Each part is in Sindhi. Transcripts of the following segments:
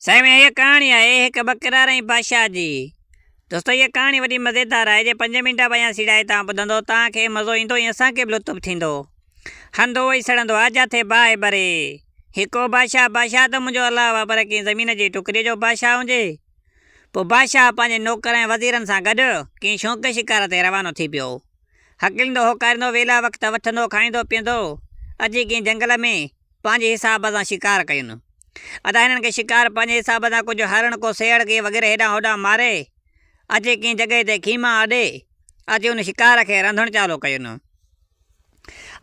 سائين هيء ڪهاڻي آهي هڪ ٻڪرار ۽ بادشاهه جي. دوستو هيء ڪهاڻي وڏي مزيدار آهي جي پنج منٽ به اڃا سيڙائي توهان ٻڌندو توهان کي مزو ايندو ۽ اسان کي به لطف ٿيندو. هنڌ اهو ئي سڙندو آ جاٿي باهه ٻري. هڪ هو بادشاهه، بادشاهه ته منهنجو الله هئا پر ڪنهن زمين جي ٽڪري جو بادشاهه هجي. پوء بادشاهه پنهنجي نوڪر ۽ وزيرن سان گڏ ڪنهن شوق شڪار تي روانو ٿي پيو. هڪليندو هوڪاريندو ويلا وقت وٺندو کائيندو پيئندو اچي ڪنهن جنگل ۾ پنهنجي حساب سان شڪار ڪين. ادا هنن کي شڪار پنهنجي حساب سان ڪجهه هرڻ ڪو سيهڙ ڪي وغيره هيڏانهن هوڏانهن ماري اچي ڪنهن جڳهه تي خيما اڏي اچي ان شڪار کي رنڌڻ چالو ڪين.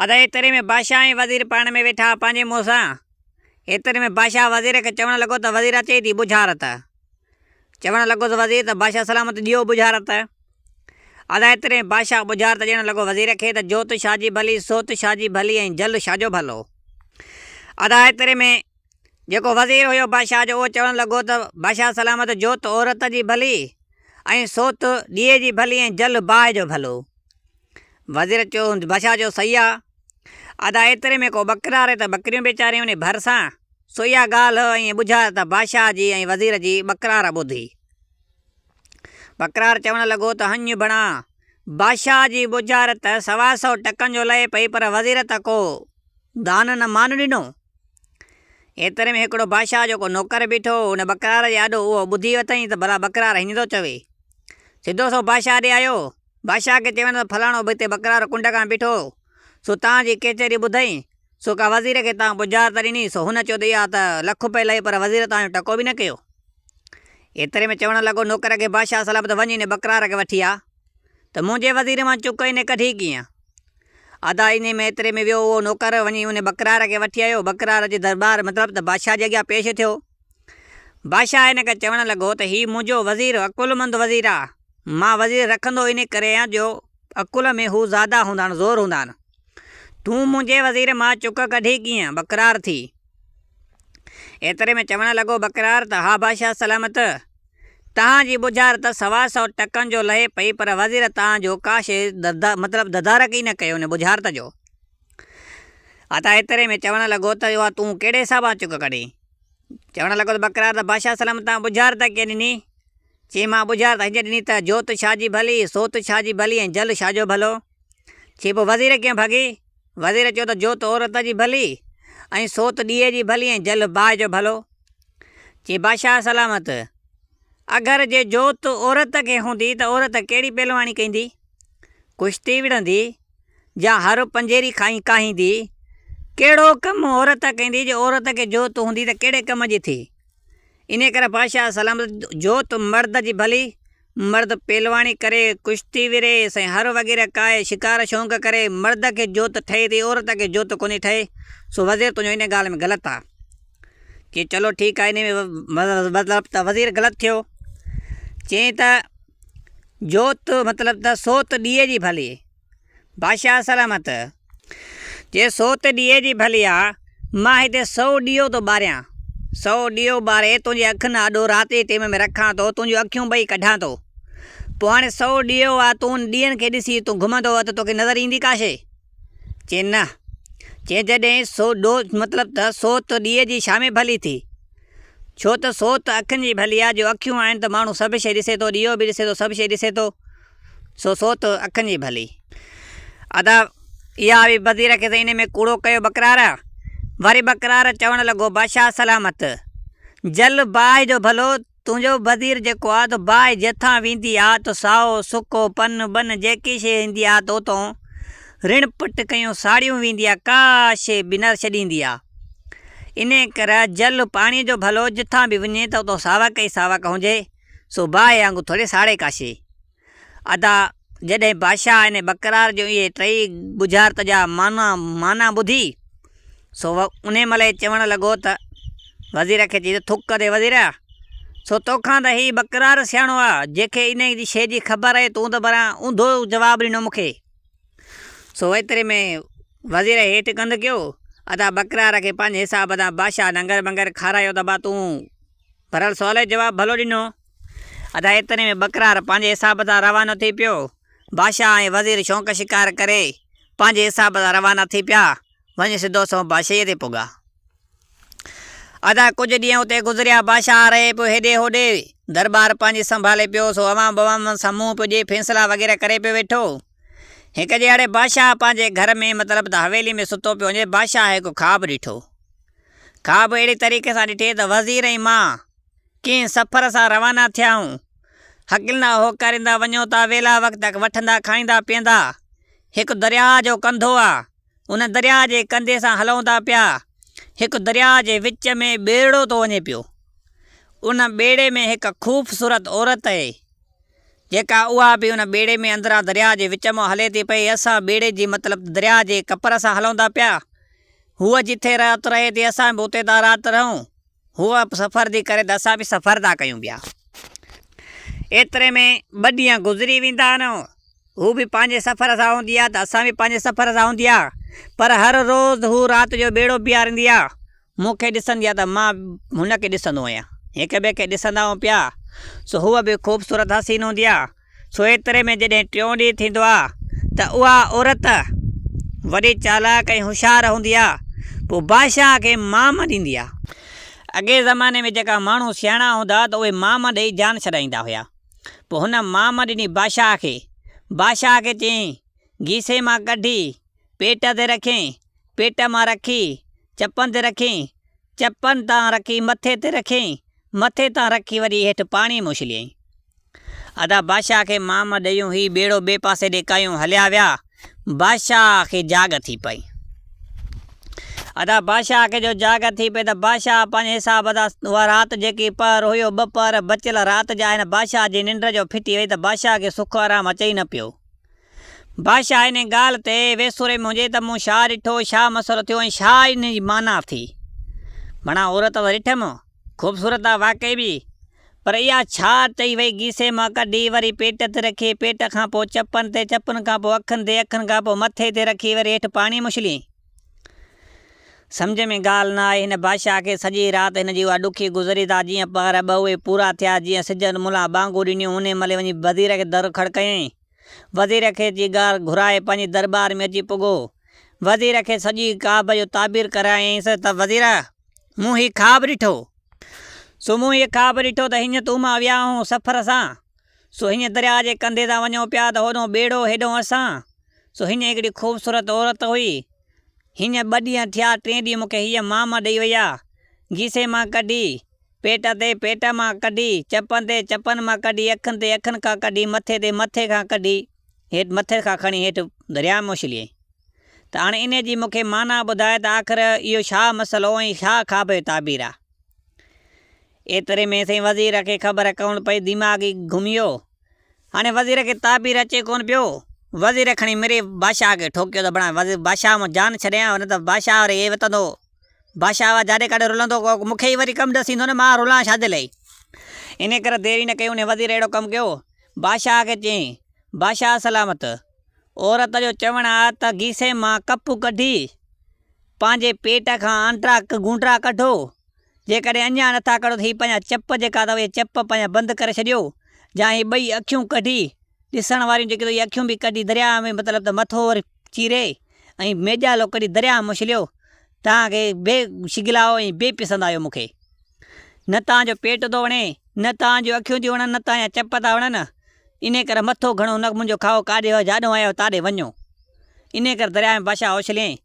ادا ايتري ۾ بادشاهه ۽ وزير پاڻ ۾ ويٺا پنهنجي منهن سان. ايتري ۾ بادشاهه وزير کي چوڻ لڳو ته وزير اچي ٿي ٻجهارت. چوڻ لڳو ته وزير ته بادشاهه سلامت ڏيو ٻجهارت. ادا ايتري ۾ بادشاهه ٻجهارت ڏيڻ لڳو وزير کي ته جوت شاهه جي ڀلي، سوت شاهه جي ڀلي ۽ جل شاهه جو ڀلو. ادا ايتري ۾ جيڪو وزير هيو بادشاهه جو اهو چوڻ لڳو ته بادشاهه سلامت جوت عورت جي ڀلي ۽ سوت ڏيئي جي ڀلي ۽ جل باهه جو ڀلو. وزير چيو بادشاهه چيو صحيح آ. ادا ايتري ۾ ڪو ٻڪرار ته ٻڪريون به چاريون انهي ڀرسان. سو اها ڳالهه ۽ ٻجهارت بادشاهه جي ۽ وزير جي ٻڪرار ٻڌي. ٻڪرار چوڻ لڳو ته هڃ بڻا، بادشاهه جي ٻجهارت سوا سئو ٽڪن جو لهي پئي پر وزير ته ڪو دان نه مان ڏنو. ايتري ۾ هڪڙو بادشاهه جو ڪو نوڪر بيٺو هو، ان ٻڪرار جي آڏو اهو ٻڌي ورتائين ته ڀلا ٻڪرار هيئن ٿو چوي. سڌو سو بادشاهه ڏي آيو. بادشاهه کي چيائين ته فلاڻو به هتي ٻڪرار ڪنڊ کان بيٺو هو، سو توهان جي ڪچهري ٻڌائين، سو ڪا وزير کي توهان ٻجهارت ڏني، سو هن چيو ته اها ته لک پئي لهي پر وزير توهان جو ٽڪو به نه ڪيو. ايتري ۾ چوڻ لڳو نوڪر کي بادشاهه سلامت وڃ انهي ٻڪرار کي وٺي آ ته منهنجي وزير مان چڪ انهي ڪڍي ڪيئن؟ ادا انهي ۾ ايتري ۾ ويو اهو نوڪر وڃي انهي ٻڪرار کي وٺي آيو، ٻڪرار اچي درٻار مطلب ته بادشاهه جي اڳيان پيش ٿيو. بادشاهه هن کي چوڻ لڳو ته هي منهنجو وزير عقلمند وزير آ، مان وزير رکندو انهي ڪري آهيان جو عقل ۾ هو زياده هوندا آهن، زور هوندا آهن. تون منهنجي وزير مان چڪ ڪڍي ڪيئن؟ ٻڪرار ٿي. ايتري ۾ چوڻ لڳو ٻڪرار ته ها بادشاهه سلامت! توهان جي ٻجهارت سوا سئو ٽڪن جو لهي پئي پر وزير توهان جو ڪا شيء مطلب تدارڪ ئي نه ڪيو ان ٻجهارت جو. عطا ايتري ۾ چوڻ لڳو ته اها تون ڪهڙي حساب سان چڪ ڪڍي؟ چوڻ لڳو ته ٻڪرار ته بادشاهه سلامت توهان ٻجهارت ڪيئن ڏني؟ چيائين مان ٻجهارت هيئن ڏني ته جوت شاهه جي ڀلي، سوت شاهه جي ڀلي ۽ جل شاهه جو ڀلو. چيائين پوء وزير ڪيئن ڀڳي؟ وزير چيو ته جوت عورت جي ڀلي ۽ سوت ڏيئي جي ڀلي ۽ جل باهه جو ڀلو. چيائين بادشاهه سلامت! اگر جي جوت عورت کي هوندي ته عورت ڪهڙي پهلواڻي ڪندي؟ ڪشتي وڙهندي يا هر پنجيري کائي ڪاهيندي؟ ڪهڙو ڪم عورت ڪندي جي عورت کي جوت هوندي ته ڪهڙي ڪم جي ٿي؟ انهيء ڪري بادشاهه سلامت جوت مرد جي ڀلي، مرد پهلواڻي ڪري، ڪشتي وڙهي، سائين هر وغيره ڪاهي، شڪار شونق ڪري، مرد کي جوت ٺهي ٿي، عورت کي جوت ڪونهي ٺهي، سو وزير تنهنجو انهيء ڳالهه ۾ غلط آ. چي چلو ٺيڪ آ، انهيء ۾ مطلب ته وزير غلط ٿيو. چيائين ته جوت مطلب ته سوت ڏيئي جي ڀلي. بادشاهه سلامت! چي سو ته ڏيئي جي ڀلي آ، مان هتي سئو ڏيئو ٿو ٻاريان. سئو ڏيئو ٻاري تنهنجي اکين آڏو رات جي ٽيم ۾ رکان ٿو، تنهنجون اکيون ٻئي ڪڍان ٿو. پوء هاڻي سئو ڏيئو آ، تون ان ڏيئن کي ڏسي تون گهمندو وت توکي نظر ايندي ڪا شيء؟ چي نه. چي جڏهن سو ڏو مطلب ته سو ته ڏيئي جي ڇا ۾ ڀلي ٿي؟ ڇو ته سو ته اکين جي ڀلي آ، جو اکيون آهن ته ماڻهو سڀ شيء ڏسي ٿو، ڏيئو به ڏسي ٿو، سڀ شيء ڏسي ٿو. سو سوت اکن جي ڀلي. ادا اها به وزير کي سائين انهي ۾ ڪوڙو ڪيو ٻڪرار. وري ٻڪرار چوڻ لڳو بادشاهه سلامت! جل باهه جو ڀلو تنهنجو وزير جيڪو آ تو باهه جٿان ويندي آ تو سائو سڪو پن ٻن جيڪي شيء ايندي آ تو اتون رڻ پٽ ڪيون ساڙيون ويندي آ ڪا شيء به نه ڇڏيندي آ. انهي ڪري جل پاڻي جو ڀلو جٿان به وڃي ته اتون ساوڪ ئي ساوڪ هجي. سو باهه آنگو ٿوري ساڙي ڪا شيء. ادا، جڏهن بادشاهه ان ٻڪرار جون اهي ٽئي ڳجهارت جا معنيٰ معنيٰ ٻڌي، سو انهيء مهل ئي چوڻ لڳو ته، وزير کي چئي ته ٿڪ ڏي وزير، سو توکان ته هي ٻڪرار سياڻو آ، جنهن کي انهيء جي شيء جي خبر آهي، تون ته بران اونڌو جواب ڏنو مون کي. سو ايتري ۾ وزير هيٺ ڪنڌ ڪيو. ادا، ٻڪرار کي پنهنجي حساب سان بادشاهه ننگر ٻنگر کارايو ته با تون بھرحال سوال جو جواب ڀلو ڏنو. ادا ايتري ۾ ٻڪرار پنھنجي حساب سان روانو ٿي پيو. بادشاھه ۽ وزير شونق شڪار ڪري پنھنجي حساب سان روانا ٿي پيا. وڃي سڌو سنئون بادشاھيء تي پڳا. ادا ڪجهه ڏينهن اتي گذريا، بادشاهه رهي پيو هيڏي هوڏي، درٻار پنهنجي سنڀالي پيو، سو عوام بوام سان منهن پيو ڏئي، فيصلا وغيره ڪري پيو ويٺو. هڪ ڏيهاڙي بادشاهه پنهنجي گهر ۾ مطلب ته حويلي ۾ ستو پيو هجي، بادشاهه هڪ خواب ڏٺو. خواب اهڙي طريقي سان ڏٺي ته وزير ۽ مان ڪنهن سفر سان روانا ٿيا آهيون. هڪلندا هوڪاريندا وڃون ٿا، ويلا وقت وٺندا کائيندا پيئندا. هڪ درياهه جو ڪنڌو آ، ان درياهه جي ڪنڌي سان هلون ٿا پيا. هڪ درياهه جي وچ ۾ ٻيڙو ٿو وڃي پيو. ان ٻيڙي ۾ هڪ خوبصورت عورت اهي. جيڪا اها به ان ٻيڙي ۾ اندران درياهه جي وچ مان هلي ٿي پئي. اسان ٻيڙي جي مطلب درياهه جي ڪپر سان هلون ٿا پيا. هوء جٿي رات رهي ٿي اسان به اتي ٿا رات رهون. هوء به سفر ٿي ڪري ته اسان به سفر ٿا ڪيون پيا. ايتري ۾ ٻه ڏينهن گذري ويندا آهن. هو به پنهنجي سفر سان هوندي آهي ته اسان به پنهنجي سفر سان هوندي آهي. پر هر روز هو رات جو ٻيڙو بيهاريندي آهي. مون کي ڏسندي آهي ته مان هن کي ڏسندو آهيان. هڪ ٻئي کي ڏسندا آهيون پيا. سو هوء به خوبصورت حسين هوندي آهي. سو ايتري ۾ جڏهن ٽيون ڏينهن ٿيندو آ ته اها عورت وڏي چالاڪ ۽ هوشيار هوندي آ، پوء بادشاهه کي مام ڏيندي آ. اڳئين زماني ۾ جيڪا ماڻهو سياڻا هوندا ته اهي مام ڏئي جان ڇڏائيندا هيا. پوء هن مام ڏني بادشاهه کي. بادشاهه کي چيائين، گيسي مان ڪڍي پيٽ تي رکين، پيٽ مان رکي چپن تي رکين، چپن تان رکي مٿي تي رکين، مٿي تان رکي وري هيٺ پاڻي ۾ اڇليائين. ادا بادشاهه کي مام ڏيون هي ٻيڙو ٻئي پاسي ڏي ڪاهيون هليا ويا. بادشاهه کي جاڳ ٿي پئي. ادا بادشاهه کي جو جاڳ ٿي پئي ته بادشاهه پنهنجي حساب سان اها رات جيڪي پهر هيو ٻه پهر بچيل رات جا هن بادشاهه جي ننڊ جو ڦٽي وئي ته بادشاهه کي سک آرام اچي ئي نه پيو. بادشاهه انهي ڳالهه تي ويسوري ۾ هجي ته مون ڇا ڏٺو، ڇا مسئلو ٿيو ۽ ڇا انهي جي معنيٰ ٿي. بڻا عورت ته ڏٺم، خوبصورت آ واقعي به، پر اها ڇا چئي وئي گيسي مان ڪڍي وري پيٽ تي رکي، پيٽ کان پوء چپن تي، چپن کان پوء اکين تي، اکين کان پوء مٿي تي رکي وري هيٺ پاڻي ۾ اڇليائين. سمجهه ۾ ڳالهه نه آئي. هن بادشاهه کي سڄي رات هن جي اها ڏکي گذري ته جيئن پهر ٻه اهي پورا ٿيا، جيئن سج ملان ٻانگون ڏنيون، انهي مهل وڃي وزير کي در کڙڪايائين. وزير کي اچي ڳالهه گهرائي پنهنجي درٻار ۾ اچي پڳو. وزير کي سڄي خواب جو تعبير ڪرايائينس ته وزير! مون هي خواب ڏٺو. سو مون هيء خواب ڏٺو ته هينئن تون مان ويا آهون سفر سان. سو هينئن درياء جي ڪنڌي تان وڃون پيا ته هوڏهون ٻيڙو هيڏهون اسان. سو هينئن هڪڙي خوبصورت عورت هئي. هينئن ٻه ڏينهن ٿيا، ٽئين ڏينهن مون کي هيء مام ڏئي وئي آ. گيسي مان ڪڍي، پيٽ تي، پيٽ مان ڪڍي، چپن تي، چپن مان ڪڍي، اکين تي، اکين کان ڪڍي، مٿي تي، مٿي کان ڪڍي، هيٺ مٿي کان کڻي هيٺ درياء ۾ اڇليائين. ته هاڻي انهيء جي مون کي معنيٰ ٻڌاء ته آخر اهو ڇا مسئلو ۽ ڇا خواب جو تعبير آ؟ ايتري ۾ سائين وزير کي خبر ڪونه پئي، دماغ ئي گهمي ويو. هاڻي وزير کي تعبير اچي ڪونه پيو. وزير کڻي مري بادشاهه کي ٺوڪيو ته بڻا وزير بادشاهه مان جان ڇڏيان نه ته بادشاهه وري اهي وتندو. بادشاهه وا جاڏي ڪاڏي رلندو مون کي ئي وري ڪم ڏسيندو نه مان رلان ڇا جي لئي. انهيء ڪري دير ئي نه ڪئي انهيء وزير اهڙو ڪم ڪيو. بادشاهه کي چيائين، بادشاهه سلامت! عورت جو چوڻ آ ته گيسي مان ڪپ ڪڍي پنهنجي پيٽ کان آنڊرا گونڊرا ڪڍو. جيڪڏهن اڃا نٿا ڪڍو ته هي پنهنجا چپ جيڪا اٿو اهي چپ پنهنجا بند ڪري ڇڏيو يا هي ٻئي اکيون ڪڍي ڏسڻ واريون جيڪي اٿو اهي اکيون به ڪڍي درياهه ۾ مطلب ته مٿو وري چيري ۽ ميڄالو ڪڍي درياهه ۾ اڇليو. توهان کي بي شگلاو ۽ بي پسند آيو مون کي. نه توهان جو پيٽ ٿو وڻي، نه توهان جون اکيون ٿيون وڻن، نه توهان جا چپ ٿا وڻن. انهيء ڪري مٿو گهڻو نه منهنجو کائو، ڪاڏي هئو جاڏهون آيا آهيو تاڏي وڃو. انهيء ڪري درياء ۾ بادشاهه اڇليائين،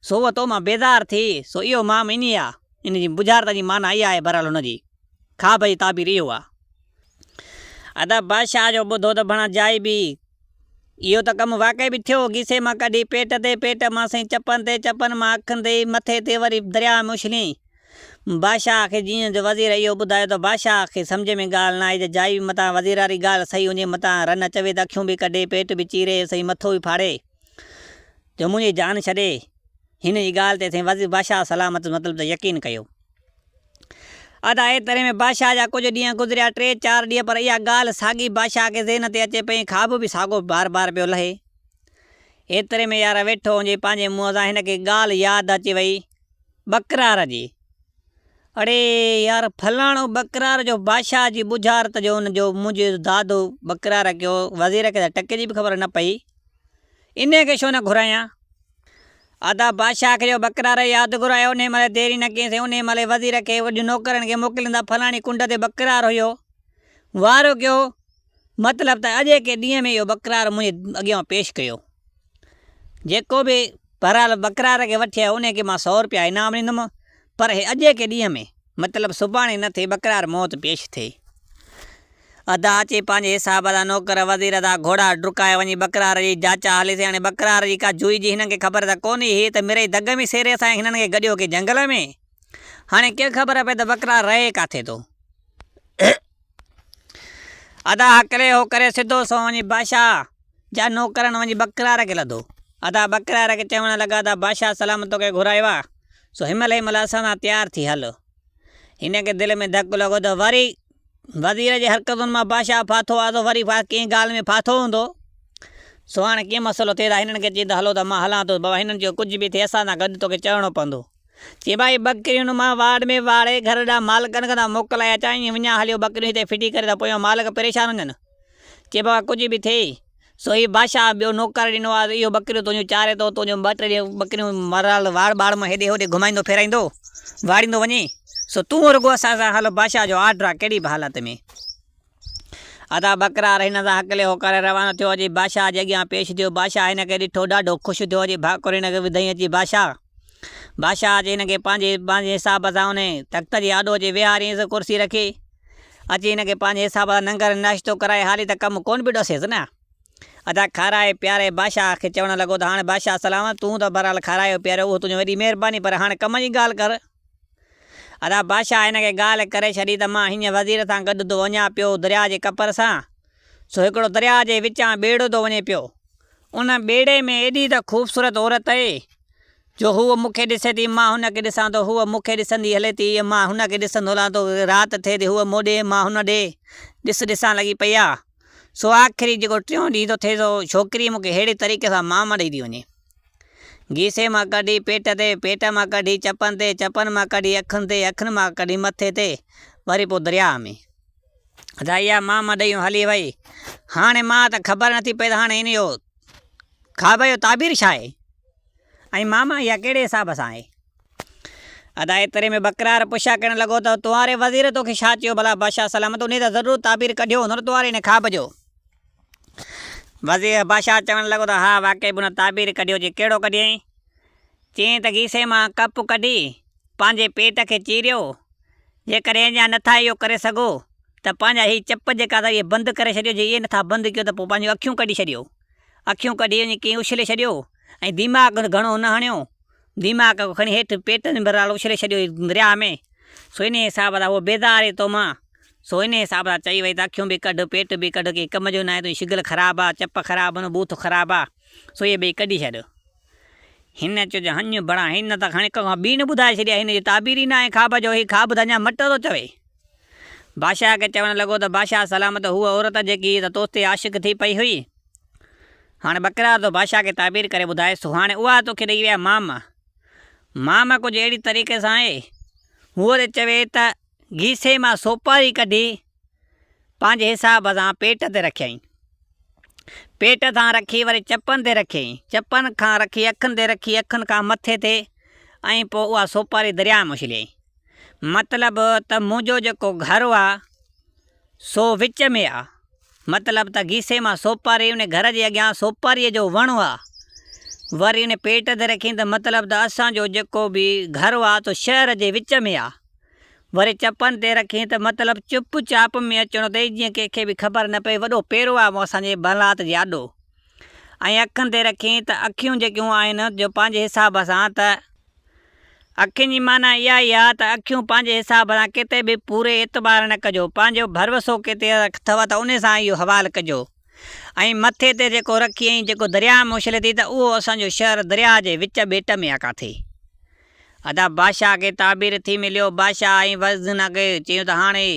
سو هوء تو مان بيزار ٿي، سو اهو مام انهيء آ. ان جي ٻجهارت جي معنيٰ اها آهي بهرحال هن جي خواب جي تعبير اهو آ. ادا بادشاهه جو ٻڌو ته بڻا جائي به اهو ته ڪم واقعي به ٿيو، گيسي مان ڪڍي پيٽ تي، پيٽ مان سائين چپن تي، چپن مان اکين تي، مٿي تي وري درياء ۾ اڇليائين. بادشاهه کي جيئن جو وزير اهو ٻڌايو ته بادشاهه کي سمجهه ۾ ڳالهه نه آئي ته جائي به متان وزير واري ڳالهه صحيح هجي، متان رن چوي ته اکيون به ڪڍي، پيٽ به چيري، سائين مٿو به ڦاڙي، جو منهنجي جان ڇڏي. هن جي ڳالهه تي سائين وزير بادشاهه سلامت مطلب ته يقين ڪيو. ادا ايتري ۾ بادشاهه جا ڪجهه ڏينهن گذريا، ٽي چار ڏينهن، پر اها ڳالهه ساڳي بادشاهه کي ذهن تي اچي پئي ۽ خواب به ساڳو بار بار پيو لهي. ايتري ۾ يار ويٺو هجي پنهنجي منهن سان هن کي ڳالهه ياد اچي وئي ٻڪرار جي. اڙي يار فلاڻو ٻڪرار جو بادشاهه جي ٻجهارت جو ان جو منهنجي دادو ٻڪرار ڪيو، وزير کي ته ٽڪي جي به خبر نه پئي، انهيء کي ڇو نه گهرايان؟ ادا بادشاهه کي جو ٻڪرار ياد گهرايو، انهيء مهل دير ئي نه ڪيائين، انهيء مهل ئي وزير کي وڏين نوڪرن کي موڪليندا فلاڻي ڪنڊ تي ٻڪرار هيو، وارو ڪيو، مطلب ته اڄوڪي ڏينهن ۾ اهو ٻڪرار منهنجي اڳيان پيش ڪيو. جيڪو به بهرحال ٻڪرار کي وٺي آيو، انهيء کي مان سئو رپيا انعام ڏيندم، پر هي اڄوڪي ڏينهن ۾، مطلب سڀاڻي نه ٿئي، ٻڪرار مون وٽ پيش ٿئي. ادا اچي پنهنجي حساب سان نوڪر وزير ادا گهوڙا ڊڪائي وڃي ٻڪرار جي جاچا هليس هاڻي ٻڪرار جي ڪا جوئي جي هنن کي خبر ته ڪونهي هي ته مرئي دڳ ۾ سيري اسان هنن کي گڏيو ڪي جهنگل ۾ هاڻي ڪيئن خبر پئي ته ٻڪرار رهي ڪاٿي ٿو. ادا هڪلي هو ڪري سڌو سنئون وڃي بادشاهه جا نوڪرن وڃي ٻڪرار کي لڌو. ادا ٻڪرار کي چوڻ لڳا ادا بادشاهه سلامت توکي گهرايو آ سو هن مهل هن مهل اسان سان تيار ٿي هل. هن کي دل ۾ ڌڪ لڳو ته وري وزير جي حرڪتن مان بادشاهه ڦاٿو آ ته وري ڪنهن ڳالهه ۾ ڦاٿو هوندو. سو هاڻي ڪيئن مسئلو ٿئي ته هنن کي چئين ته هلو ته مان هلان ٿو. بابا هنن چيو ڪجهه به ٿئي اسان سان گڏ توکي چڙهڻو پوندو. چيائين ڀائي ٻڪريون مان واڙ ۾ واڙي گهر ڏانهن مالڪن کان ٿا موڪلائي اچان ائين وڃان هليو ٻڪريون هتي ڦٽي ڪري ته پويان مالڪ پريشان هجن. چيائين بابا ڪجهه به ٿئي سو هي بادشاهه ٻيو نوڪر ڏنو آهي ته اهو ٻڪريون تنهنجون چاري ٿو تنهنجون ٻه ٽي ڏينهن ٻڪريون مرال واڙ ٻاڙ مان هيڏي هوڏي گهمائيندو ڦيرائيندو واڙيندو وڃي سو تون رڳو اسان سان هل بادشاهه جو آرڊر آهي ڪهڙي به حالت ۾. ادا ٻڪرار هن سان هڪلي هوڪاري روانو ٿيو اچي بادشاهه جي اڳيان پيش ٿيو بادشاهه هن کي ڏٺو ڏاڍو خوش ٿيو اچي ڀاڪر هن کي وڌائين اچي بادشاهه بادشاهه اچي هن کي پنهنجي پنهنجي حساب سان انهي تخت جي آڏو اچي ويهارينس ڪرسي رکي اچي هن کي پنهنجي حساب سان ننگر ناشتو ڪرائي هالي ته ڪم ڪونه پيو ڏسيس نه. ادا کارائي پياري بادشاهه کي چوڻ لڳو ته هاڻي بادشاهه سلامت تون ته بهرحال کارايو پياريو اهو تنهنجو وڏي مهرباني پر هاڻي ڪم جي ڳالهه ڪر. ادا بادشاهه هن کي ڳالهه ڪري ڇڏي ته مان هينئن وزير سان گڏ ٿو وڃان پيو درياء جي ڪپر سان سو هڪڙو درياء جي وچان ٻيڙو ٿو وڃي پيو ان ٻيڙي ۾ ايڏي ته خوبصورت عورت اهي جو هوء مون کي ڏسي ٿي، مان هن کي ڏسان ٿو، هوء مون کي ڏسندي هلي ٿي، مان هن کي ڏسندو هلان ٿو، رات ٿئي ٿي، هوء مون ڏي، مان هن ڏي، ڏس ڏسان لڳي پئي آ. سو آخري جيڪو ٽيون ڏينهن ٿو ٿئي سو ڇوڪري مون کي ههڙي طريقي سان مام ڏئي ٿي وڃي. گيسي مان ڪڍي پيٽ تي، پيٽ مان ڪڍي چپن تي، چپن مان ڪڍي اکين تي، اکين مان ڪڍي مٿي تي، وري پوء درياهه ۾. ادا اها مام ڏئي هلي وئي. هاڻي مان ته خبر نٿي پئي ته هاڻي هن جو خواب جو تعبير ڇا آهي ۽ ماما اها ڪهڙي حساب سان آهي. ادا ايتري ۾ ٻڪرار پڇا ڪرڻ لڳو ته تنهاري وزير توکي ڇا چيو ڀلا بادشاهه سلامت انهي ته ضرور تعبير ڪڍيو هوندو نه تنهاري هن خواب جو. وزير بادشاهه چوڻ لڳو ته ها واقعي به ان تعبير ڪڍيو چي ڪهڙو ڪڍيائين؟ چيائين ته گيسي مان ڪپ ڪڍي پنهنجي پيٽ کي چيريو جيڪڏهن اڃا نٿا اهو ڪري سگهو ته پنهنجا هي چپ جيڪا اٿو اهي بند ڪري ڇڏيو، جي اهي نٿا بند ڪيو ته پوء پنهنجون اکيون ڪڍي ڇڏيو. اکيون ڪڍي وڃي ڪنهن اڇلي ڇڏيو ۽ ديماغ گهڻو نه هڻيو، ديماغ کڻي هيٺ پيٽ ۾ بهرحال اڇلي ڇڏيو درياهه ۾. سو انهيء حساب سان هوء بيزار هئي تو مان، سو انهيء حساب سان چئي وئي ته اکيون به ڪڍ، پيٽ به ڪڍ، ڪنهن ڪم جو ناهي، تنهنجي شگل خراب آ، چپ خراب آهن، ٻوٿ خراب آ، سو اهي ٻئي ڪڍي ڇڏ. هن چيو ته هڃ بڙا هن ته کڻي ڪنهن کان ٻيڻ ٻڌائي ڇڏي آهي، هن جو تعبير ئي ناهي خواب جو، هي خواب ته اڃا مٽ ٿو چوي. بادشاهه کي چوڻ لڳو ته بادشاهه سلامت هوء عورت جيڪي ته توتي عاشق ٿي پئي هئي، هاڻي ٻڪرار ٿو بادشاهه کي تعبير ڪري ٻڌائي، سو هاڻي اها توکي ڏئي ويا مام. مام ڪجهه اهڙي طريقي سان آهي، هوء ٿي چوي ته گيسي مان سوپاري ڪڍي پنهنجي حساب سان پيٽ تي رکيائين. پيٽ تان رکي وري چپن تي رکيائين. چپن کان رکي اکين تي رکي، اکين کان مٿي تي ۽ پوء اها سوپاري درياهه ۾ اڇليائين. مطلب ته منهنجو جيڪو گهر آ سو وچ ۾ آ. مطلب ته گيسي مان سوپاري ان گهر جي اڳيان سوپاريء جو وڻ آ. وري ان پيٽ تي رکيائين ته مطلب ته اسان جو جيڪو به گهر آ سو شهر جي وچ ۾ آ. وري چپن تي رکين ته مطلب چپ چاپ ۾ اچڻو اٿئي جيئن ڪنهن کي به خبر نه پئي وڏو پيرو آهي اسان جي بنلات جي آڏو ۽ اکين تي رکين ته اکيون جيڪيون آهن جو پنهنجي حساب سان ته اکين جي معنيٰ اها ئي آهي ته اکيون پنهنجي حساب سان ڪٿي به پوري اعتبار نه ڪجو پنهنجو ڀروسو ڪٿي اٿو ته ان سان اهو حوال ڪجو ۽ مٿي تي جيڪو رکي ۽ جيڪو درياهه ۾ اڇلي ٿي ته اهو اسان جو شهر درياهه جي وچ ٻيٽ ۾ آهي ڪاٿي ادا بادشاهه کي تعبير ٿي مليو. بادشاهه ۽ وزن کي چيو ته هاڻي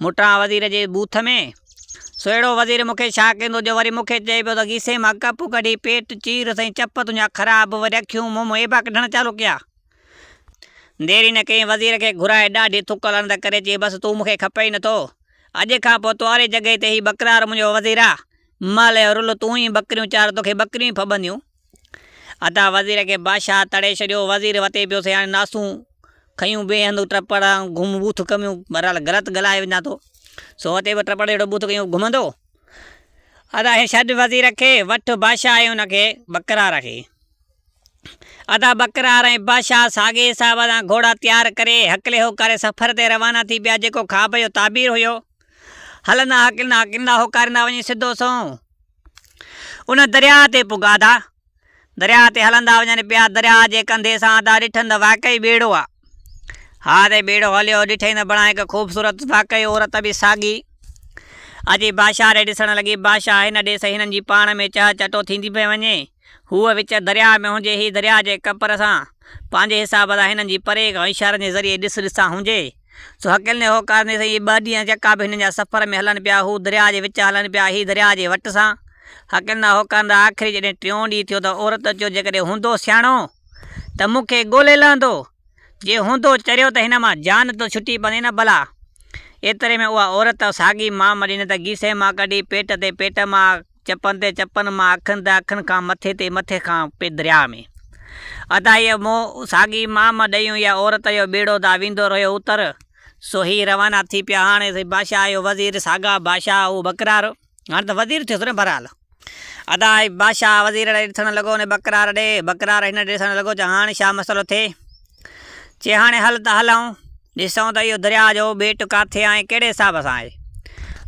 مٽان وزير جي ٻوٿ ۾. سو اهڙو وزير مون کي ڇا ڪندو جو وري مون کي چئي پيو ته گيسي مان ڪپ ڪڍي پيٽ چير سائين چپ تنهنجا خراب وري اکيون منهن مان عيبا ڪڍڻ چالو ڪيا. دير ئي نه ڪئي وزير کي گهرائي ڏاڍي ٿڪ لعنت ڪري چيائين بس تون مون کي کپين ئي نٿو. اڄ کان پوء تواري جڳهه تي هي ٻڪرار منهنجو وزير آ. مال جو رل تون ئي ٻڪريون چار توکي ٻڪريون ئي ڦٻنديون. ادا وزير کي بادشاهه تڙي ڇڏيو. وزير وتي پيو سي هاڻي ناسون کنيون بي هنڌ ٽپڙ گهم ٻوٿ ڪميون بهرحال غلط ڳالهائي وڃان ٿو سو وتي پيو ٽپڙ جهڙو ٻوٿ کنيون گهمندو. ادا هي ڇڏ وزير کي وٺ بادشاهه ۽ ان کي ٻڪرار کي. ادا ٻڪرار ۽ بادشاهه ساڳئي حساب سان گهوڙا تيار ڪري هڪلي هوڪاري سفر تي روانا ٿي پيا جيڪو خواب جو تعبير هيو. هلندا هڪلندا هڪلندا هوڪاريندا وڃي سڌو سنئون ان درياهه تي پڳا. ادا درياهه تي هلندا وڃن پيا. درياهه جي ڪنڌي سان ادا ڏٺن ته واقعي ٻيڙو آ. ها تي ٻيڙو هليو ڏٺئي ته بڻا هڪ خوبصورت واقعي عورت به ساڳي اچي بادشاهه ڏي ڏسڻ لڳي. بادشاهه هن ڏي سهي هنن جي پاڻ ۾ چهه چٽو ٿيندي پئي وڃي. هوء وچ درياهه ۾ هجي، هي درياهه جي ڪپر سان پنهنجي حساب سان هنن جي پري کان اشارن جي ذريعي ڏس ڏسان هجي. سو هڪلندي هوڪارندي سائين اهي ٻه ڏينهن چڪا به هنن جا سفر ۾ هلن پيا. هو درياهه جي وچ هلن پيا، هي درياهه جي وٽ سان. هڪلندا هوڪارندا آخري جڏهن ٽيون ڏينهن ٿيو ته عورت چيو جيڪڏهن هوندو سياڻو ته مون کي ڳولي لهندو. جي هوندو چريو ته هن مان جان ته ڇٽي پوندي نه ڀلا. ايتري ۾ اها عورت ساڳي مام ڏني ته گيسي مان ڪڍي پيٽ تي پيٽ مان چپن تي چپن مان اکين تي اکين کان مٿي تي مٿي کان پي درياء ۾. ادا هيء مون ساڳي مام ڏيون اها عورت جو ٻيڙو دا ويندو رهيو اتر. سو هي روانا ٿي پيا هاڻي سي بادشاهه جو وزير ساڳا بادشاهه اهو ٻڪرار هاڻي ته وزير ٿيس نه بهرحال. ادا هي بادشاهه وزير ڏي ڏسڻ لڳو ان ٻڪرار ڏي ٻڪرار هن ڏي ڏسڻ لڳو چي هاڻي ڇا مسئلو ٿئي. چي هاڻي هل ته هلون، ڏسون ته اهو درياء جو ٻيٽ ڪاٿي آهي ۽ ڪهڙي حساب سان آهي.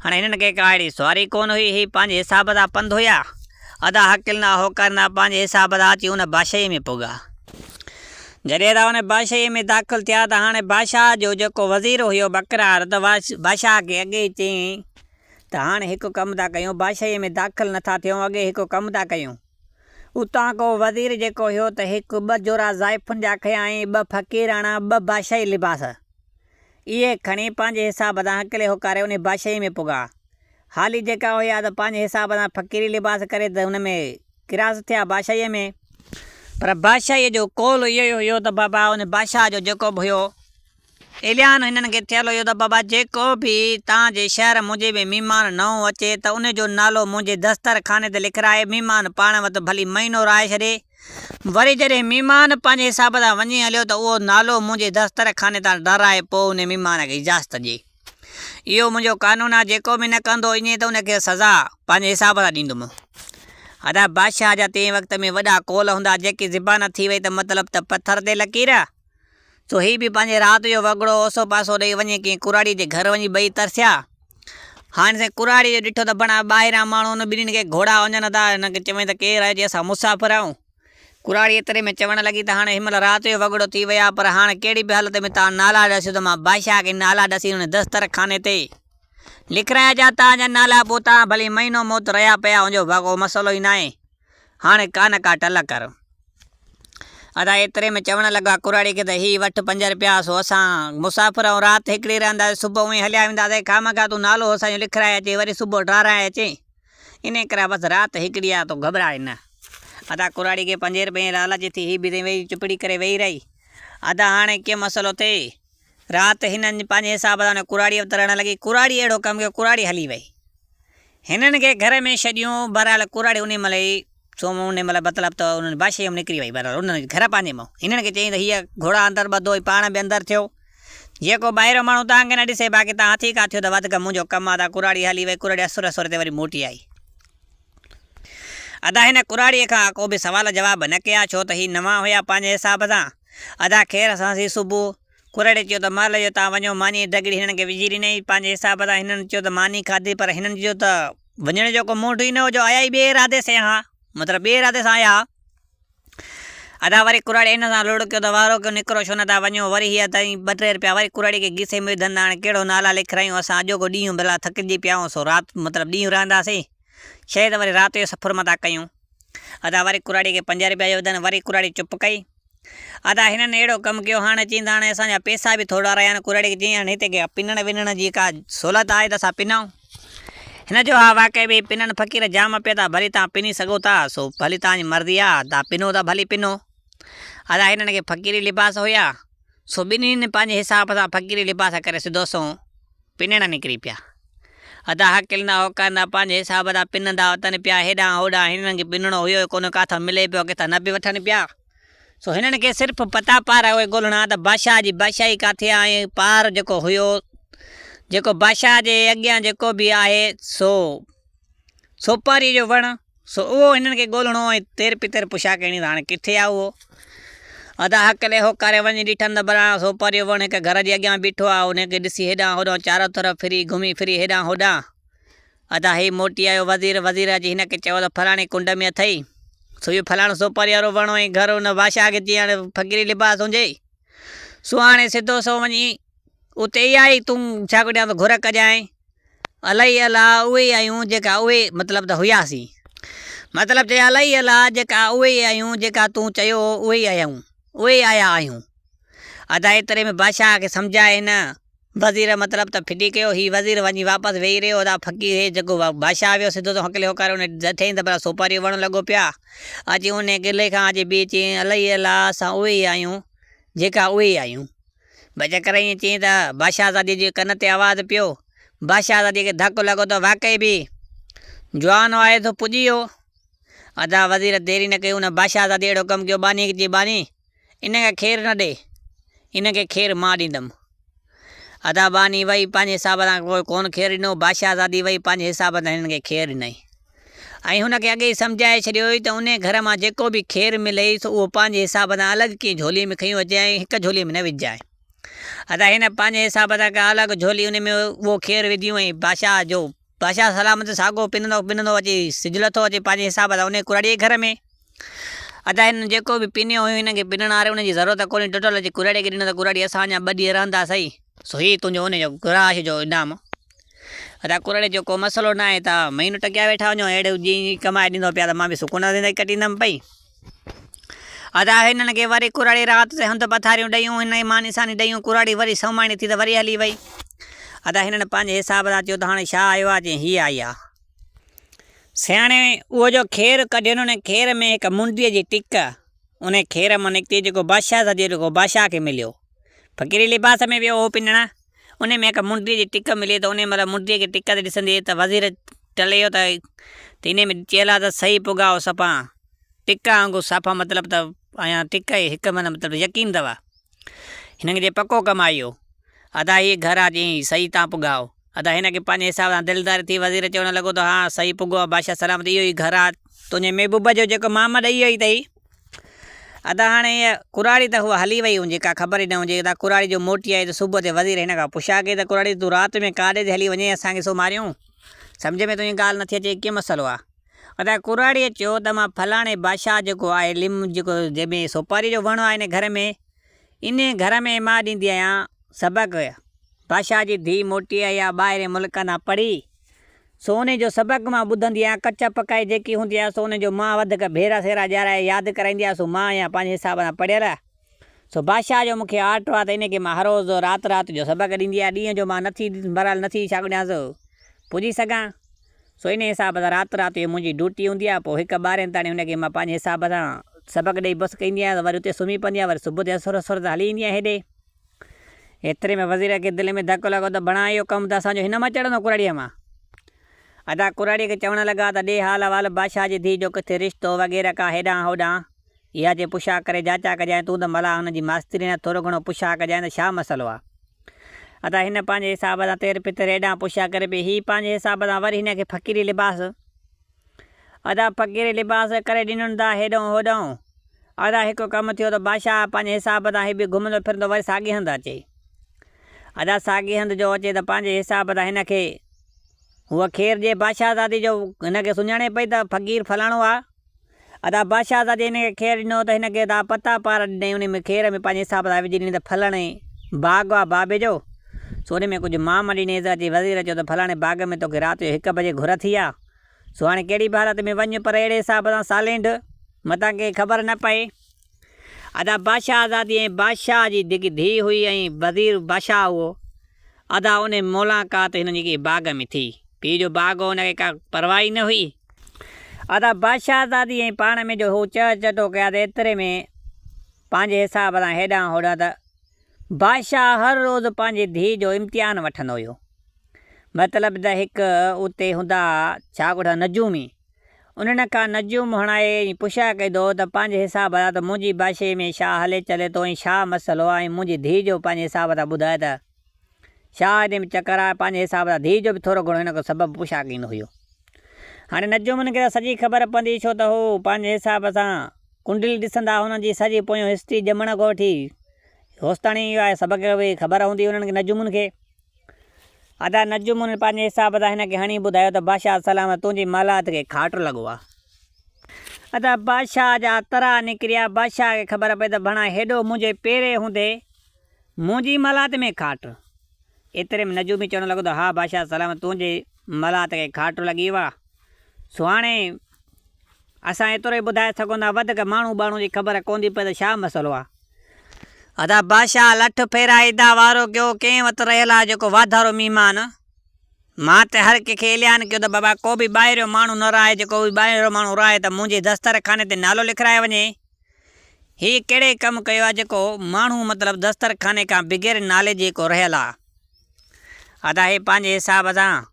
هاڻي هنن کي ڪا اهڙي سواري ڪونه هئي، هي پنهنجي حساب سان پنڌ هيا. ادا هڪلندا هوڪاريندا پنهنجي حساب سان اچي ان بادشاهيء ۾ پڳا. جڏهن ته ان بادشاهيء ۾ داخل ٿيا ته هاڻي بادشاهه جو جيڪو وزير هيو ٻڪرار ته بادشاهه کي اڳي ئي چيائين ته هاڻي هڪ ڪم ٿا ڪيون، بادشاهيء ۾ داخل نٿا ٿيون، اڳي هڪ ڪم ٿا ڪيون. اتان ڪو وزير جيڪو هيو ته هڪ ٻه جورا زائفن جا کنيائين، ٻه فقيراڻا، ٻه بادشاهي لباس. اهي کڻي پنهنجي حساب سان هڪلي هوڪاري انهي بادشاهي ۾ پڳا. حالي جيڪا هيا ته پنهنجي حساب سان فقيري لباس ڪري ته ان ۾ ڪراس ٿيا بادشاهيء ۾. پر بادشاهيء جو قول اهو ئي هيو ته بابا ان بادشاهه جو جيڪو به هيو اعلان هنن کي ٿيل هيو ته بابا جيڪو به توهان جي شهر منهنجي ۾ مهمان نئون اچي ته ان جو نالو منهنجي دستر خاني تي لکرائي مهمان پاڻ وٽ ڀلي مهينو رهائي ڇڏي وري جڏهن مهمان پنهنجي حساب سان وڃي هليو ته اهو نالو منهنجي دستر خاني تان ڊهرائي پوء ان مهمان کي اجازت ڏي اهو منهنجو قانون آهي جيڪو به نه ڪندو ائين ته ان کي سزا پنهنجي حساب سان ڏيندم. ادا بادشاهه جا تنهن وقت ۾ وڏا قول هوندا جيڪي زبان ٿي وئي ته مطلب ته پٿر تي لڪير. سو هي به پنهنجي رات جو وڳڙو اوسو پاسو ڏيئي وڃي ڪنهن ڪراڙي جي گهر وڃي ٻئي ترسيا. هاڻي سائين ڪراڙي جو ڏٺو ته بڻا ٻاهران ماڻهو ان ٻنهين کي گهوڙا وڃن ٿا. هن کي چوين ته ڪير آهيو؟ چي اسان مسافر آهيون. ڪراڙي ايتري ۾ چوڻ لڳي ته هاڻي هن مهل رات جو وڳڙو ٿي ويو آهي پر هاڻ ڪهڙي به حالت ۾ توهان نالا ڏسيو ته مان بادشاهه کي نالا ڏسي ان دستر خاني تي لکرايان جا توهان جا نالا پوء توهان ڀلي مهينو موت رهيا پيا هجو ڪو مسئلو ئي ناهي. هاڻي ڪا نه ڪا ٽل ڪر. ادا ايتري ۾ چوڻ لڳا ڪراڙي کي ته هي وٺ پنج رپيا سو اسان مسافر آهيون رات هڪڙي رهنداسين صبح اونئين هليا وينداسين خامخواه تون نالو اسان جو لکرائي اچين وري صبح ڊارائي اچين انهي ڪري بس رات هڪڙي آهي تون گهٻراء نه. ادا ڪراڙي کي پنجين رپين جي لالچ ٿي هي به ويهي چپڙي ڪري ويهي رهي. ادا هاڻي ڪيئن مسئلو ٿئي. رات هنن پنهنجي حساب سان ان ڪراڙيء وٽ رهڻ لڳي. ڪراڙي اهڙو ڪم ڪيو ڪراڙي هلي وئي. هنن کي گهر ۾ ڇڏيون. بهرحال ڪراڙي انهي مهل ئي سو انهي مهل مطلب ته انهن بادشاهيء مان نڪري وئي. بهرحال انهن گهر پنهنجي مان هنن کي چيائين ته هيء گهوڙا اندر ٻڌو ۽ پاڻ به اندر ٿيو. جيئن ڪو ٻاهريون ماڻهو توهان کي نه ڏسي باقي توهان هٿي ڪا ٿيو ته وڌڪ منهنجو ڪم آ. ته ڪراڙي هلي وئي. ڪراڙي اسر اسر تي وري موٽي آئي. ادا هن ڪراڙيء کان ڪو به سوال جواب نه ڪيا ڇو ته هي نوان هيا پنهنجي حساب سان. ادا خير سان سي صبح. ڪراڙي چيو ته مهل جو تان وڃو ماني ڊڳڙي هنن کي وجهي ڏنائين پنهنجي حساب سان هنن چيو ته ماني کاڌي پر هنن جو ته وڃڻ جو ڪو منڍ ئي نه هو جو آيا ئي ٻئي ارادي سين ها مطلب ٻئي ارادي سان آيا ها. ادا وري ڪراڙي هن سان لڙ ڪيو ته وارو ڪيو نڪرو ڇو نه ٿا وڃو وري هي اٿئي ٻه ٽي رپيا وري ڪراڙي کي گيسي ۾ وڌن ته هاڻي ڪهڙو نالا لکرايون اسان اڄوڪو ڏينهن ڀلا ٿڪجي پيا آهيون سو رات مطلب ڏينهن رهنداسين شايد وري رات جو سفر متان ڪيون. ادا وري ڪراڙي کي 5 رپيا جو وڌن وري ڪراڙي چپ ڪئي. ادا هنن اهڙو ڪم ڪيو هاڻ چين ته هاڻي اسان جا پيسا به ٿورا رهيا آهن ڪراڙي کي چيائين هاڻي هتي ڪا پنڻ ونڻ جي ڪا سهولت آهي ته اسان پنون. هن چيو ها واقعي به پنڻ فقير جام پيا ٿا ڀلي توهان پني سگهو ٿا سو ڀلي توهان جي مرضي آ توهان پنو ته ڀلي پنو. ادا هنن کي فقيري لباس هيا سو ٻنهين پنهنجي حساب سان فقيري لباس ڪري سڌو سنئون پنڻ نڪري پيا. ادا هڪلندا هوڪاريندا پنهنجي حساب سان پنندا وتن پيا هيڏانهن هوڏانهن هنن کي پنڻو هيو ئي ڪونه ڪاٿان ملي پيو ڪٿان نه به وٺن پيا. سو هنن کي صرف پتا پار اهي ڳولڻا ته بادشاهه جي بادشاهي ڪاٿي آهي ۽ پار جيڪو هيو جيڪو بادشاهه جي اڳيان جيڪو به آهي سو سوپاريء جو وڻ سو اهو هنن کي ڳولڻو ۽ تير پتر پڇا ڪرڻي ته هاڻي ڪٿي آهي اهو؟ ادا هڪلي هوڪاري وڃي ڏٺن ته ڀلا سوپاريء جو وڻ هڪ گهر جي اڳيان بيٺو آهي. انهي کي ڏسي هيڏانهن هوڏانهن چارو طرف ڦري گهمي ڦري هيڏانهن هوڏانهن. ادا هي موٽي آيو وزير. وزير اچي هن کي چيو ته فلاڻي ڪنڊ ۾ اٿئي. سو اهو فلاڻو سوپاريء وارو وڻ ۽ گهر ان بادشاهه کي چيائين هاڻي فقيري لباس هجي سو هاڻي سڌو سنئون وڃي اتي ئي آهي تون ڇا ڪڍيان ته گهر ڪجانء. الائي الا اهي ئي آهيون جيڪا اهي مطلب ته هياسين. مطلب چيا الائي الا جيڪا اهي ئي آهيون جيڪا تون چيو هو اهي ئي آهيون اهي ئي آيا آهيون. ادا ايتري ۾ بادشاهه کي سمجهائي هن وزير مطلب ته ڦٽي ڪيو. هي وزير وڃي واپس ويهي رهيو. ادا فقير هي جيڪو بادشاهه ويو سڌو سنئون هڪلي هوڪاري ان ڏٺئين ته ڀلا سوپاريء جو وڻ لڳو پيو آ. اچي انهي قلعي کان اچي بيهي چيائين الائي الا اسان اهي ئي آهيون جيڪا اهي ئي آهيون. بچڪر ائين چيائين ته بادشاهزاديء جي ڪن تي آواز پيو. بادشاهزاديء کي ڌڪ لڳو ته واقعي به جوان آهي سو پڄي ويو. ادا وزير دير ئي نه ڪئي، ان بادشاهزاديء اهڙو ڪم ڪيو، ٻانهيء کي چيائين، ٻانهي! ان کي کير نه ڏي، ان کي کير مان ڏيندم. ادا ٻانهي وئي، پنهنجي حساب سان پوء ڪونه کير ڏنو، بادشاهزادي وئي، پنهنجي حساب سان هنن کي کير ڏنائين. ۽ هن کي اڳي ئي سمجهائي ڇڏيو هئي ته انهيء گهر مان جيڪو به کير ملئي سو اهو پنهنجي حساب سان الڳ ڪنهن جهوليء ۾ کنيو اچجانء ۽ هڪ جهوليء ۾ نه وجهجانء. ادا هن پنهنجي حساب سان ڪا الڳ جهولي ان ۾ اهو کير وڌيون ۽ بادشاهه جو بادشاهه سلامت ساڳو پنندو پنندو اچي سج لٿو اچي پنهنجي حساب سان انهيء ڪراڙيء جي گهر ۾. ادا هن جيڪو به پنيو هيو هن کي پنڻ واري ان جي ضرورت ڪونهي ٽوٽل اچي ڪراڙيء کي ڏنو ته ڪراڙي اسان اڃا ٻه ڏينهن رهنداسين. سو هي تنهنجو ان جو گراهه جو انعام. ادا ڪراڙي جو ڪو مسئلو ناهي ته مهينو ٽڪيا ويٺا وڃو اهڙي جي ڪمائي ڏيندو پيا ته مان به سڪون سان زندگي ڪٽيندم پئي. ادا هنن کي وري ڪراڙي رات تي هنڌ پٿاريون ڏيون هن کي ماني ساني ڏيون ڪراڙي وري سوماڻي ٿي ته وري هلي وئي. ادا هنن پنهنجي حساب سان چيو ته هاڻي ڇا آيو آ چيائين هي آئي آ. سياڻي اهو جو کير ڪڍين ان کير ۾ هڪ منڊيء جي ٽڪ ان کير مان نڪتي جيڪو بادشاهه سان جيڪو بادشاهه کي مليو. فقيري لباس ۾ ويو هو پنڻ. انهيء ۾ هڪ منڊيء جي ٽڪ ملي ته انهيء مهل منڊيء کي ٽڪ تي ڏسندي ته وزير ٽليو ته انهيء ۾ چيل آ ته صحيح پڳاء صفا ٽڪ آنگو صفا مطلب ته آيان ٽڪ ئي هڪ معنيٰ مطلب يقين اٿو هن کي جي پڪو ڪم آئي هو ادا هيء گهر آ چيائين صحيح تان پڳاء ادا هن کي پنهنجي حساب سان دلداري ٿي وزير چوڻ لڳو ته ها صحيح پڳو آ بادشاهه سلامت اهو ئي گهر آ تنهنجي محبوب جو جيڪو مام ڏئي ويو اٿئي. ادا هاڻي هيء ڪراڙي ته هوء هلي وئي هجي، ڪا خبر ئي نه هجي. ادا ڪراڙي جو موٽي آئي ته صبح تي وزير هن کان پڇا ڪئي ته ڪراڙي تون رات ۾ ڪاڏي تي هلي وڃين اسان کي سو ماريون؟ سمجهه ۾ تنهنجي ڳالهه نٿي اچي ڪيئن مسئلو آ؟ ادا ڪراڙيء چيو ته مان فلاڻي بادشاهه جيڪو آهي لم جيڪو جنهن ۾ سوپاريء جو وڻ آهي ان گهر ۾ انهيء گهر ۾ مان ڏيندي آهيان سبق. بادشاهه جي ڌيء موٽي آئي آ ٻاهرين ملڪ کان پڙهي. سو انهي جو سبق مان ٻڌندي آهيان، ڪچ پڪائي جيڪي هوندي آهي سو انهي جو مان وڌڪ ڀيرا سيرا ڄارائي ياد ڪرائيندي آهيان، سو مان آهيان پنهنجي حساب سان پڙهيل. سو بادشاهه جو مون کي آرٽ آهي ته انهي کي مان هر روز رات رات جو سبق ڏيندي آهيان، ڏينهن جو مان نٿي بهرحال نٿي ڇا ڪڍيانس پڄي سگهان، سو انهي حساب سان رات رات جو منهنجي ڊيوٽي هوندي آهي، پوء هڪ ٻارهين تاڻي هن کي مان پنهنجي حساب سان سبق ڏئي بس ڪندي آهيان ته وري اتي سمهي پوندي آهيان، وري صبح تي اسر اسر تي هلي ايندي آهيان هيڏي. ايتري ۾ وزير کي دل ۾ ڌڪ لڳو ته بڻا اهو ڪم ته اسان جو هن مان چڙهندو ڪراڙيء مان. ادا ڪراڙيء کي چوڻ لڳا ته ڏي حال احوال بادشاهه جي ڌيء جو ڪٿي رشتو وغيره ڪا هيڏانهن هوڏانهن اها جي پڇا ڪري جاچا ڪجانء تون ته ملان هن جي ماسترين آهين ٿورو گهڻو پڇا ڪجانء ته ڇا مسئلو آ. ادا هن پنهنجي حساب سان تير پتر هيڏانهن پڇا ڪري پئي هي پنهنجي حساب سان وري هن کي فقيري لباس ادا فقيري لباس ڪري ڏنن ٿا هيڏئون هوڏئون. ادا هڪ ڪم ٿيو ته بادشاهه پنهنجي حساب تان هي به گهمندو ڦرندو وري ساڳئي هنڌ اچي. ادا ساڳئي هنڌ جو اچي ته پنهنجي حساب تان هن کي هوء خير ڏئي. بادشاهزادي جو هن کي سڃاڻي پئي ته فقير فلاڻو آ. ادا بادشاهزادي هن کي خير ڏنو ته هن کي ادا پتا پار ڏنائين انهي ۾ خير ۾ پنهنجي حساب تان وجهي ڏني ته فلاڻي باغ آ بابي جو سو انهي ۾ ڪجهه مام ڏنيس اچي وزير چيو ته فلاڻي باغ ۾ توکي رات جو هڪ بجي گهر ٿي آ. سو هاڻي ڪهڙي به حالت ۾ وڃ پر اهڙي حساب سان سالينڊ متان ڪنهن کي خبر نه پئي. ادا بادشاهه آزادي ۽ بادشاهه جي جيڪي ڌيء هئي ۽ وزير بادشاهه هئو ادا انهي ملاقات هنن جي ڪنهن باغ ۾ ٿي. پيء جو باغ هو ان کي ڪا پرواهه ئي نه هئي. ادا بادشاهه آزادي ۽ پاڻ ۾ جو هو چهه چٽو ڪيا ته ايتري ۾ پنهنجي حساب سان هيڏانهن هوڏانهن ته بادشاهه هر روز پنهنجي ڌيء جو امتحان وٺندو هيو. مطلب ته هڪ اتي هوندا ڇا ڳوٺ نجومي. انهن کان نجوم هڻائي ۽ پڇا ڪندو هو ته پنهنجي حساب سان ته منهنجي بادشاهي ۾ ڇا هلي چلي ٿو ۽ ڇا مسئلو آهي ۽ منهنجي ڌيء جو پنهنجي حساب سان ٻڌاء ته ڇا هن ۾ چڪر آهي پنهنجي حساب سان ڌيء جو به ٿورو گهڻو هن کان سبب پڇا ڪندو هيو. هاڻي نجومن کي ته سڄي خبر پوندي ڇو ته هو پنهنجي حساب سان ڪنڊلي ڏسندا هنن جي سڄي پويون هسٽري ڄمڻ کان وٺي هوستاڻي اها سڀ کي به خبر هوندي انهن کي نجومن کي. ادا نجومن پنهنجي حساب سان هن کي هڻي ٻڌايو ته بادشاهه سلامت تنهنجي محلات کي کاٽ لڳو آ. ادا بادشاهه جا ترا نڪريا، بادشاهه کي خبر پئي ته ڀڻا هيڏو منهنجي پيري هوندي منهنجي محلات ۾ کاٽ. ايتري ۾ نجومي چوڻ لڳو ته ها بادشاهه سلامت تنهنجي محلات کي کاٽ لڳي ويو آ. سو هاڻي اسان ايترو ئي ٻڌائي سگهون ٿا وڌيڪ ماڻهو ٻاڻو جي خبر ڪونه ٿي پئي ته ڇا مسئلو آ. ادا بادشاهه لٺ ڦيرائي ادا وارو ڪيو ڪنهن وٽ رهيل آ جيڪو واڌارو مهمان. مان ته هر ڪنهن کي اعلان ڪيو ته بابا ڪو به ٻاهريون ماڻهو نه رهائي جيڪو به ٻاهريون ماڻهو رهائي ته منهنجي دستر خاني تي نالو لکرائي وڃي. هي ڪهڙي ڪم ڪيو آ جيڪو ماڻهو مطلب دستر خاني کان بغير نالي جي ڪو رهيل آ. ادا هي پنهنجي حساب سان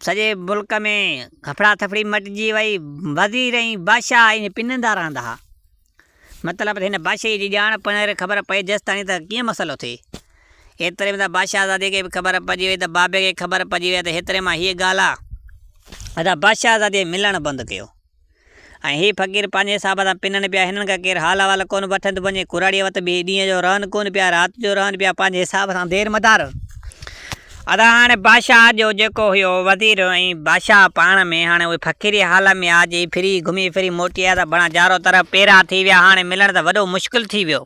سڄي ملڪ ۾ هڦڙا ٿڦڙي مٽجي وئي. وزير ۽ بادشاهه ائين پنندا رهندا ها. مطلب ته هن بادشاهيء جي ڄاڻ پڻ خبر پئي جيستائين ته ڪيئن مسئلو ٿئي. ايتري ۾ ته بادشاهزادي کي به خبر پئجي وئي ته بابي کي خبر پئجي وئي ته هيتري مان هيء ڳالهه آ. ادا بادشاهزاديء ملڻ بند ڪيو ۽ هي فقير پنهنجي حساب سان پنن پيا. هنن کان ڪير حال احوال ڪونه وٺن ته وڃي ڪراڙيء وٽ به ڏينهن جو رهن ڪونه پيا، رات جو رهن پيا، پنهنجي حساب سان دير مدار. ادا هاڻي بادشاهه جو جيڪو هيو وزير ۽ بادشاهه پاڻ ۾ هاڻي اهي فقيري حال ۾ آ جي ڦري گهمي ڦري موٽي آيا ته بڻا چارو طرف پيرا ٿي ويا هاڻي ملڻ ته وڏو مشڪل ٿي ويو.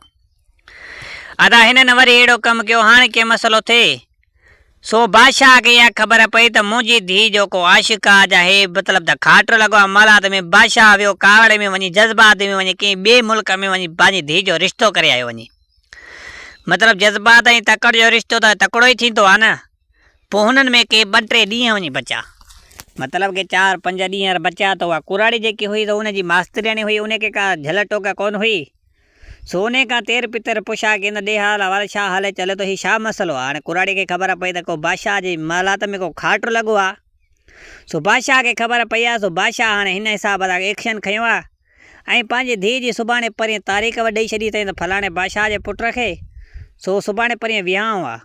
ادا هنن وري اهڙو ڪم ڪيو هاڻي ڪي مسئلو ٿئي. سو بادشاهه کي اها خبر پئي ته منهنجي ڌيء جو ڪو عاشق آ جا هي مطلب ته کاٽ لڳو آ محلات ۾ بادشاهه ويو ڪاوڙ ۾ وڃي جذبات ۾ وڃي ڪنهن ٻئي ملڪ ۾ وڃي پنهنجي ڌيء جو رشتو ڪري آيو وڃي. مطلب جذبات ۽ تڪڙ جو رشتو ته تڪڙو ئي ٿيندو آهي نه. پوء هنن ۾ ڪي ٻه ٽي ڏينهن وڃي بچيا. مطلب ڪي چار پنج ڏينهن بچيا ته اها ڪراڙي جيڪي هئي سو ان جي ماسترياڻي هئي ان کي ڪا جهل ٽوڪ ڪونه هئي. سو انهي کان تير پتر پڇا ڪين ته ڏي حال احوال ڇا هلي چلي ٿو هي ڇا مسئلو آهي. هاڻي ڪراڙي کي خبر پئي ته ڪو بادشاهه جي محلات ۾ ڪو کاٽ لڳو آهي. سو بادشاهه کي خبر پئي آهي سو بادشاهه هاڻي هن حساب سان ايڪشن کنيو آهي. ۽ پنهنجي ڌيء جي سڀاڻي پرينء تاريخ به ڏئي ڇڏي اٿائين ته فلاڻي بادشاهه جي پٽ کي سو سڀاڻي پرينء ويهانء آ.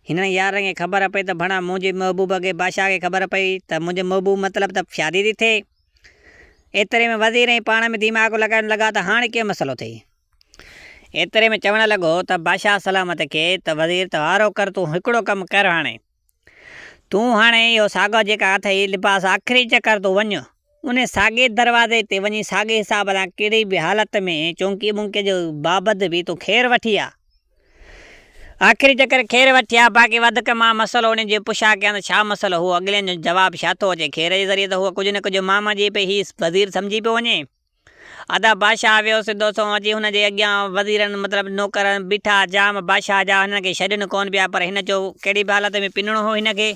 هنن يارن کي خبر پئي ته ڀڻا منهنجي محبوب کي بادشاهه کي خبر پئي ته منهنجي محبوب مطلب ته شادي ٿي ٿئي. ايتري ۾ وزير ۽ پاڻ ۾ دماغ لڳائڻ لڳا ته هاڻ ڪيئن مسئلو ٿئي. ايتري ۾ چوڻ لڳو ته بادشاهه سلامت کي ته وزير ته وارو ڪر تون هڪڙو ڪم ڪر هاڻي. تون هاڻي اهو ساڳيو جيڪا اٿئي لباس آخري چڪر تون وڃ ان ساڳئي دروازي تي وڃي ساڳئي حساب سان ڪهڙي به حالت ۾ چونڪي مونڪي جو بابت به تون خير وٺي آ. آخري چڪر خير وٺي آ باقي وڌڪ مان مسئلو انهن جي پڇا ڪيان ته ڇا مسئلو هو اڳلين جو جواب ڇا ٿو اچي خير جي ذريعي ته هو ڪجهه نه ڪجهه مان منجهي پئي هي وزير سمجهي پيو وڃي. ادا بادشاهه ويو سڌو سنئون اچي هن جي اڳيان وزيرن مطلب نوڪر بيٺا جام بادشاهه جا هنن کي ڇڏين ڪونه پيا پر هن چيو ڪهڙي به حالت ۾ پنڻو هو هن کي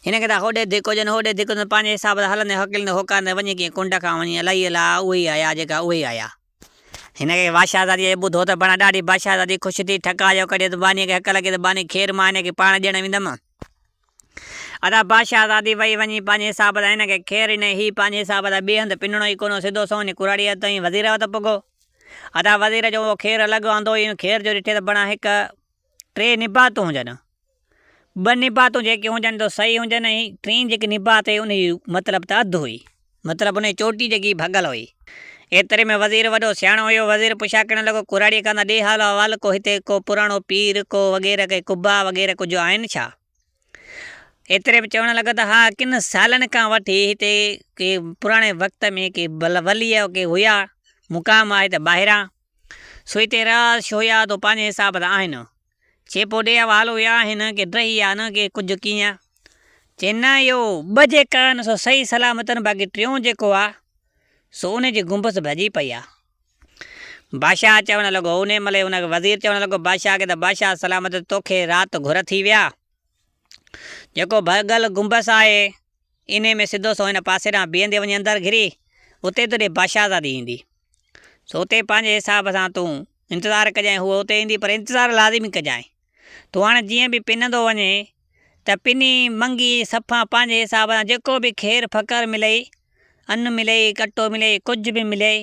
هن کي ته هوڏي ڌڪ هجن هوڏي ڌڪ هجن پنهنجي حساب سان هلندي هڪلندي هوڪارندي وڃي ڪنهن ڪنڊ کان وڃي الائي الا اهي ئي آيا جيڪا اهي ئي آيا. هن کي بادشاهزاديء اهي ٻڌو ته بڻا ڏاڍي بادشاهزادي خوش ٿي ٺڪاء جو ڪڍي ته ٻانهيء کي هڪل ڪئي ته ٻانهي خير مان هن کي پاڻ ڏيڻ ويندم. ادا بادشاهزادي وئي وڃي پنهنجي حساب سان هن کي خير ڏنائين. هي پنهنجي حساب سان ٻئي هنڌ پنڻو ئي ڪونه هو، سڌو سنئون وڃي ڪراڙيء تائين وزير وٽ پڳو. ادا وزير جو اهو خير الڳ آندو هئي. خير جو ڏٺي ته بڻا هڪ ٽي نباتون هجن. ٻه نباتون جيڪي هجن ته صحيح هجن ۽ ٽين جيڪي نبات هئي ان جي مطلب ته اڌ هئي. مطلب انهيء چوٽي جيڪي ڀڳل هئي. ايتري ۾ وزير وڏو سياڻو هيو. وزير پڇا ڪرڻ لڳو، ڪراڙيء کان ته ڏي حال احوال، ڪو هتي ڪو پراڻو پير، ڪو وغيره ڪي قبا وغيره ڪجهه آهن ڇا؟ ايتري ۾ چوڻ لڳو ته ها، ڪن سالن کان وٺي هتي ڪي پراڻي وقت ۾ ڪي ولي ڪي هيا، مقام آهي ته ٻاهران. سو هتي رهائش هيا تو پنهنجي حساب سان آهن. چي پوء ڏي احوال اهي آهن ڪي ڊهي ويا نه ڪي ڪجهه ڪيئن؟ چي نه اهو ٻه جيڪا آهن سو صحيح سلامت آهن باقي ٽيون جيڪو آ سو ان جي گنبذ ڀڄي پئي آ. بادشاهه چوڻ لڳو انهي مهل ان وزير چوڻ لڳو بادشاهه کي ته بادشاهه سلامت توکي رات گهر ٿي ويا جيڪو ڀڳل گنبذ آهي انهي ۾ سڌو سنئون هن پاسي ڏانهن بيهندي وڃي اندر گهري اتي تو ڏي بادشاهزادي ايندي سو اتي پنهنجي حساب سان تون انتظار ڪجانء، هوء اتي ايندي، پر انتظار لازمي ڪجانء. تون هاڻي جيئن به پنندو وڃين ته ته پني منگي صفا پنهنجي حساب سان جيڪو به خير فقر ملئي، ان ملئي، ڪٽو ملئي، ڪجهه به ملئي،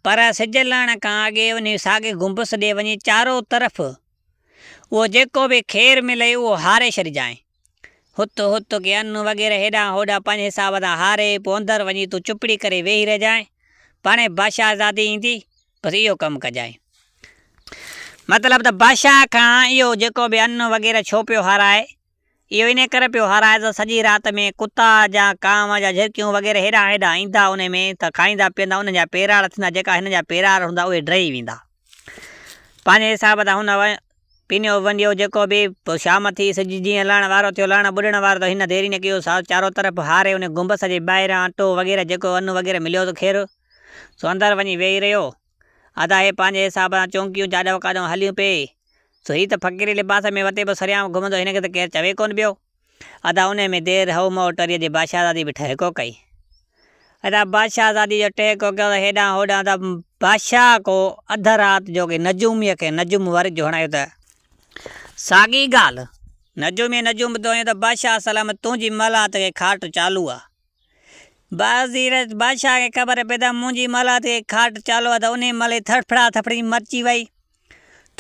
پر سج لهڻ کان اڳي انهي ساڳي گنبذ ڏي وڃي چارو طرف اهو جيڪو به خير ملئي اهو هاري ڇڏجانء. هت هت ڪي ان وغيره هيڏانهن هوڏانهن پنهنجي حساب سان هاري پوء اندر وڃي تون چپڙي ڪري ويهي رهجانء. پاڻهي بادشاهزادي ايندي، بس اهو ڪم ڪجانء. مطلب ته بادشاهه کان اهو جيڪو به ان وغيره ڇو پيو هارائي؟ اهو انهي ڪري پيو هارائي ته سڄي رات ۾ ڪتا جا ڪانء جا جهرڪيون وغيره هيڏانهن هيڏانهن ايندا انهي ۾ ته کائيندا پيئندا انهن جا پيراڙ ٿيندا جيڪا هن جا پيراڙ هوندا اهي ڊهي ويندا. پنهنجي حساب سان هن پنيو ونڊيو جيڪو به پوء شام ٿي سج جيئن لهڻ وارو ٿيو لهڻ ٻڏڻ وارو ته هن ديرينه ڪيو سا چارو طرف هاري انهي گنبذ جي ٻاهران اٽو وغيره جيڪو ان وغيره مليو ته خير سو اندر وڃي ويهي رهيو. ادا هي پنهنجي حساب سان چونڪيون جاڏانهن ڪاڏانهن هليون پئي. سو هي ته فقيري لباس ۾ وتي پيو سرعام گهمندو هن کي ته ڪير چوي ڪونه پيو. ادا انهي ۾ دير هئو مئو ٽريء جي بادشاهزادي به ٺهڪو ڪئي. ادا بادشاهزادي جو ٽهڪو ڪيو ته هيڏانهن هوڏانهن ته بادشاهه ڪو اڌ رات جو ڪي نجوميء کي نجوم ورج هڻايو ته. ساڳي ڳالهه نجوميء نجوم ٻڌو هنيو ته بادشاهه سلامت تنهنجي محلات کي کاٽ چالو آ. وزير بادشاهه کي خبر پئي ته منهنجي محلات کي کاٽ چالو آ ته انهي مهل ئي ٿڙڦڙا ٿڦڙي مچي وئي.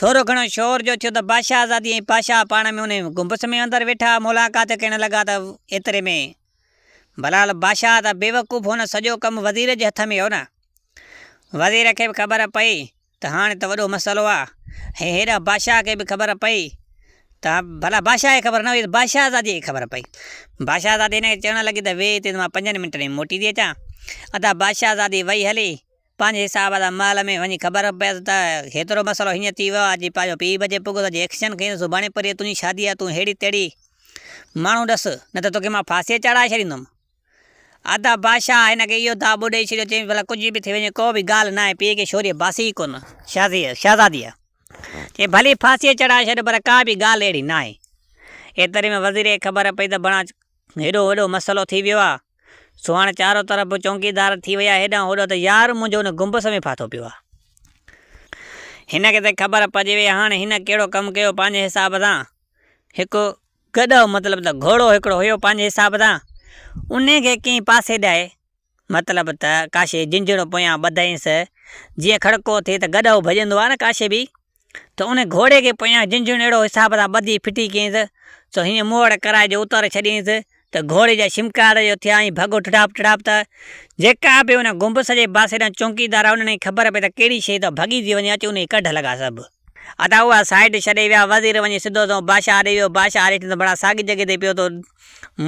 ٿورو گهڻو شور جو ٿيو ته بادشاهزادي ۽ پاشا پاڻ ۾ انهي گنبذ ۾ اندر ويٺا ملاقات ڪرڻ لڳا ته ايتري ۾ بلال بادشاهه ته بيوقوف هو نه سڄو ڪم وزير جي هٿ ۾ هو نه. وزير کي به خبر پئي ته هاڻي ته وڏو مسئلو آ ۽ هيڏانهن بادشاهه کي به خبر پئي ته ڀلا بادشاهه کي خبر نه هئي ته بادشاهزادي کي خبر پئي. بادشاهزادي هن کي چوڻ لڳي ته ويهه هتي ته مان پنجن منٽن ۾ موٽي ٿي اچان. ادا بادشاهزادي وئي هلي. پنهنجي حساب سان محل ۾ وڃي خبر پيس ته هيترو مسئلو هيئن ٿي ويو آهي، جي پنهنجو پيء بچي پڳو ته جي ايڪشن کنئي ته سڀاڻي پرينء تنهنجي شادي آهي، تون ههڙي تهڙي ماڻهو ڏس، نه ته توکي مان ڦاسيء چاڙهائي ڇڏيندم. ادا بادشاهه هن کي اهو داٻو ڏيئي ڇڏيو، چيائين ڀلا ڪجهه به ٿي وڃي ڪو به ڳالهه ناهي، پيء کي شوريء باسي ئي ڪونه. شهزاديء چيس ڀلي ڦاسيء چڙهائي ڇڏ پر ڪا به ڳالهه اهڙي ناهي. ايتري ۾ وزير کي خبر پئي ته بڻا هيڏو وڏو مسئلو ٿي ويو آ، سو هاڻ چارو طرف چونڪيدار ٿي ويا هيڏانهن هوڏانهن ته يار منهنجو ان گنبذ ۾ ڦاٿو پيو آ. هن کي ته خبر پئجي وئي هاڻ هن ڪهڙو ڪم ڪيو پنهنجي حساب سان هڪ گڏهه مطلب ته گهوڙو هڪڙو هيو پنهنجي حساب سان انهي کي ڪنهن پاسي ڏائي مطلب ته ڪاشي جنجهڻو پويان ٻڌائينس، جيئن کڙڪو ٿئي ته گڏهو ڀڄندو آهي نه ڪاشي به، ته ان گهوڙي کي پويان جنجهڻو اهڙو حساب سان ٻڌي ڦٽي ڪيائينس، سو هيئن موڙ ڪرائي جو اتاري ڇڏيائينس ته گهوڙي جا شمڪاڙ جو ٿيا ۽ ڀڳو ٽڙاپ ٽڙاپ ته جيڪا به ان گنبذ جي پاسي ڏانهن چونڪيدار آيا انهن کي خبر پئي ته ڪهڙي شيء ته ڀڳي ٿي وڃي اچي انهي ڪڍ لڳا سڀ. ادا اها سائيڊ ڇڏي ويا، وزير وڃي سڌو سنئون بادشاهه ڏي ويو، بادشاهه ڏٺو ته بڙا ساڳي جڳهه تي پيو ٿو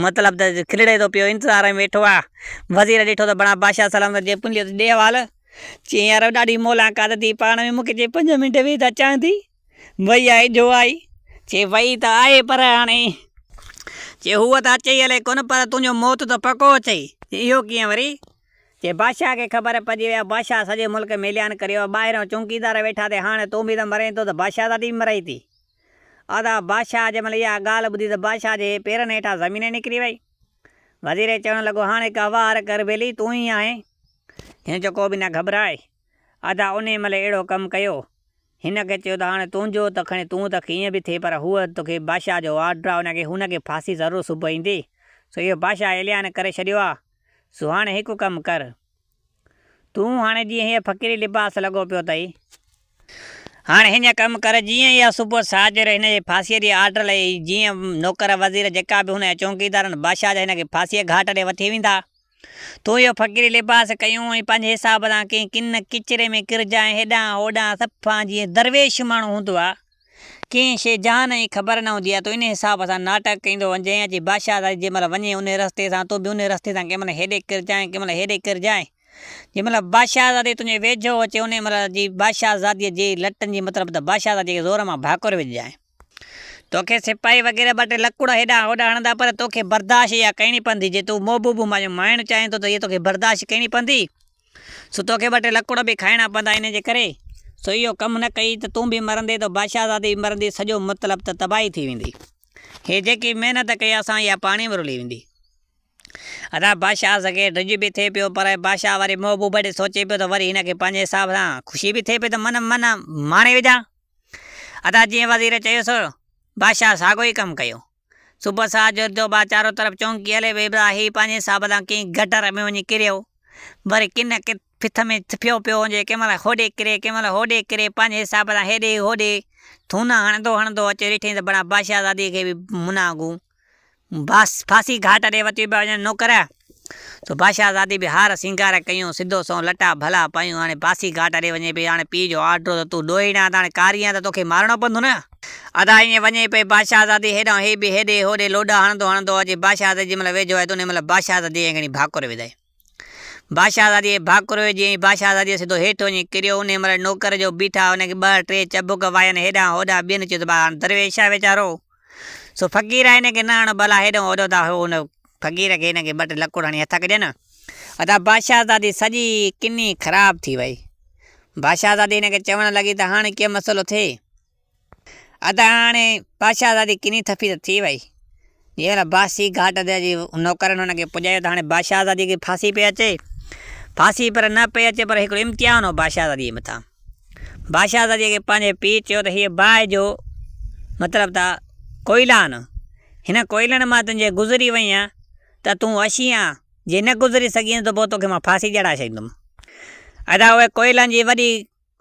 مطلب ته کلڙي ٿو پيو انتظار ۾ ويٺو آ. وزير ڏٺو ته بڻا بادشاهه سلامت جي پنليو ته ڏي حوال. چيائين يار ڏاڍي ملاقات ٿي پاڻ ۾ مون کي چي پنج منٽ ويهه ته اچان ٿي. وئي آهي جو آئي. چي وئي ته آهي پر هاڻي. چي هوء ته اچئي الائي ڪونه پر تنهنجو موت ته پڪو اچئي. چي اهو ڪيئن وري؟ چي بادشاهه کي خبر پئجي وئي آ بادشاهه سڄي ملڪ ۾ اعلان ڪريو آ ٻاهريان چونڪيدار ويٺا تي هاڻي تون به ته مرين ٿو ته بادشاهزادي به مرئي ٿي. ادا بادشاهه جنهن مهل اها ڳالهه ٻڌي ته بادشاهه جي پيرن هيٺان زمين نڪري وئي. وزير چوڻ لڳو، هاڻي ڪا واهر ڪر ٻيلي، تون ئي آهين. هن چيو، ڪو به نه گهٻراء. ادا انهيء مهل اهڙو ڪم ڪيو. هن کي چيو ته هاڻي تنهنجو ته کڻي تون ته ڪيئن به ٿئي پر هوء توکي بادشاهه جو آرڊر آهي ان کي هن کي ڦاسي ضرور صبح ايندي. سو اهو بادشاهه اعلان ڪري ڇڏيو آهي. سو هاڻي هڪ ڪم ڪر. تون هاڻي جيئن هيء فقيري لباس لڳو پيو اٿئي. هاڻي هيئن ڪم ڪر، جيئن اها صبح ساجهر هن جي ڦاسيء جي آرڊر لئي، جيئن نوڪر وزير جيڪا به هن جا چونڪيدار آهن، بادشاهه جا هن کي ڦاسيء گهاٽ ڏي وٺي ويندا. تون اهو فقيري لباس ڪيون ۽ پنهنجي حساب سان ڪنهن ڪن ڪچري ۾ ڪرجانء، هيڏانهن هوڏانهن صفا جيئن درويش ماڻهو هوندو آهي، ڪنهن شيء جهان جي خبر نه هوندي آهي، تون انهيء حساب سان ناٽڪ ڪيندو وڃجانء، اچي بادشاهه زادي جنهن مهل وڃي انهيء رستي سان، تون به انهيء رستي سان ڪنهن مهل هيڏي ڪرجانء، ڪنهن مهل هيڏي ڪرجانء. جنهن مهل بادشاهه زادي تنهنجي ويجهو اچي، انهيء مهل جي بادشاهه زاديء جي لٽن جي مطلب ته بادشاهه زاديء کي زور مان ڀاڪر وجهجانء. توکي سپاهي وغيره ٻه ٽي لڪڙ هيڏانهن هوڏانهن هڻندا، پر توکي برداشت اها ڪرڻي پوندي. جي تون محبوب مايون ماڻڻ چاهين ٿو ته اها توکي برداشت ڪرڻي پوندي. سو توکي ٻه ٽي لڪڙ به کائڻا پوندا انهيء جي ڪري. سو اهو ڪم نه ڪئي ته تون به مرندين ته بادشاهزادي به مرندي، سڄو مطلب ته تباهي ٿي ويندي. هي جيڪي محنت ڪئي اسان اها پاڻي ۾ رلي ويندي. ادا بادشاهه کي ڊڄ به ٿئي پيو پر بادشاهه وري محبوبه ڏي سوچي پيو ته وري هن کي پنهنجي حساب سان خوشي به ٿئي پئي ته من من ماڻي وجهان. ادا جيئن وزير چيس بادشاهه ساڳيو ئي ڪم ڪيو. صبح ساجهر جو با چارو طرف چونڪي هلي وئي با هي پنهنجي حساب سان ڪنهن گٽر ۾ وڃي ڪريو وري ڪن ڦٿ ۾ ٿڦيو پيو هجي ڪنهن مهل هوڏي ڪري ڪنهن مهل هوڏي ڪري پنهنجي حساب سان هيڏي هوڏي ٿونا هڻندو هڻندو اچي ڏٺئين ته بڻا بادشاهزادي کي به مناگون باس ڦاسي گهاٽ ڏي وتي پيا وڃن نوڪر. سو بادشاهزادي به هار سينگار ڪيون، سڌو سنئون لٽا ڀلا پايون، هاڻي ڦاسي گهاٽ ڏي وڃي پئي. هاڻي پيء جو آرڊر هو ته تون ڏوهيڙ آن ته هاڻي ڪاري آن ته توکي مارڻو پوندو نه. ادا ائين وڃي پئي بادشاهزادي هيڏانهن هي به هيڏي هوڏي لوڏا هڻندو هڻندو اچي بادشاهزادي جنهن مهل ويجهو آيو ته انهي مهل بادشاهزادي ائين کڻي ڀاڪر وڌائين. بادشاهزاديء کي ڀاڪر وجهي ۽ بادشاهزاديء سڌو هيٺ وڃي ڪريو. انهيء مهل نوڪر جو بيٺا هن کي ٻه ٽي چبڪ واين هيڏانهن هوڏانهن ٻين چيو ته ڀاء هاڻ درويش آهي ويچارو سو فقير آهي هن کي نه هڻ ڀلا هيڏانهن هوڏانهن ٿا هو هن فقير کي هن کي ٻه ٽي لڪڙ هڻي هٿ ڪڍين. ادا بادشاهزادي سڄي ڪني خراب ٿي وئي. بادشاهزادي هن کي چوڻ لڳي ته هاڻ ڪيئن مسئلو ٿئي. ادا هاڻي بادشاهزادي ڪني ٿڦي ته ٿي وئي. جنهن مهل ڦاسي گهاٽ تي اچي نوڪرن هن کي پڄايو ته هاڻي بادشاهزادي کي ڦاسي پئي اچي. ڦاسي پر نه پئي اچي پر هڪڙو امتحان هو بادشاهزادي جي مٿان. بادشاهزادي کي پنهنجي پيء چيو ته هيء باهه جو مطلب ته ڪوئلا آهن. هن ڪوئلن مان تون جي گذري وئين ته تون اشي آن، جي نه گذري سگهين ته پوء توکي مان ڦاسي چڙهائي ڇڏيندم. ادا اهي ڪوئلن جي وڏي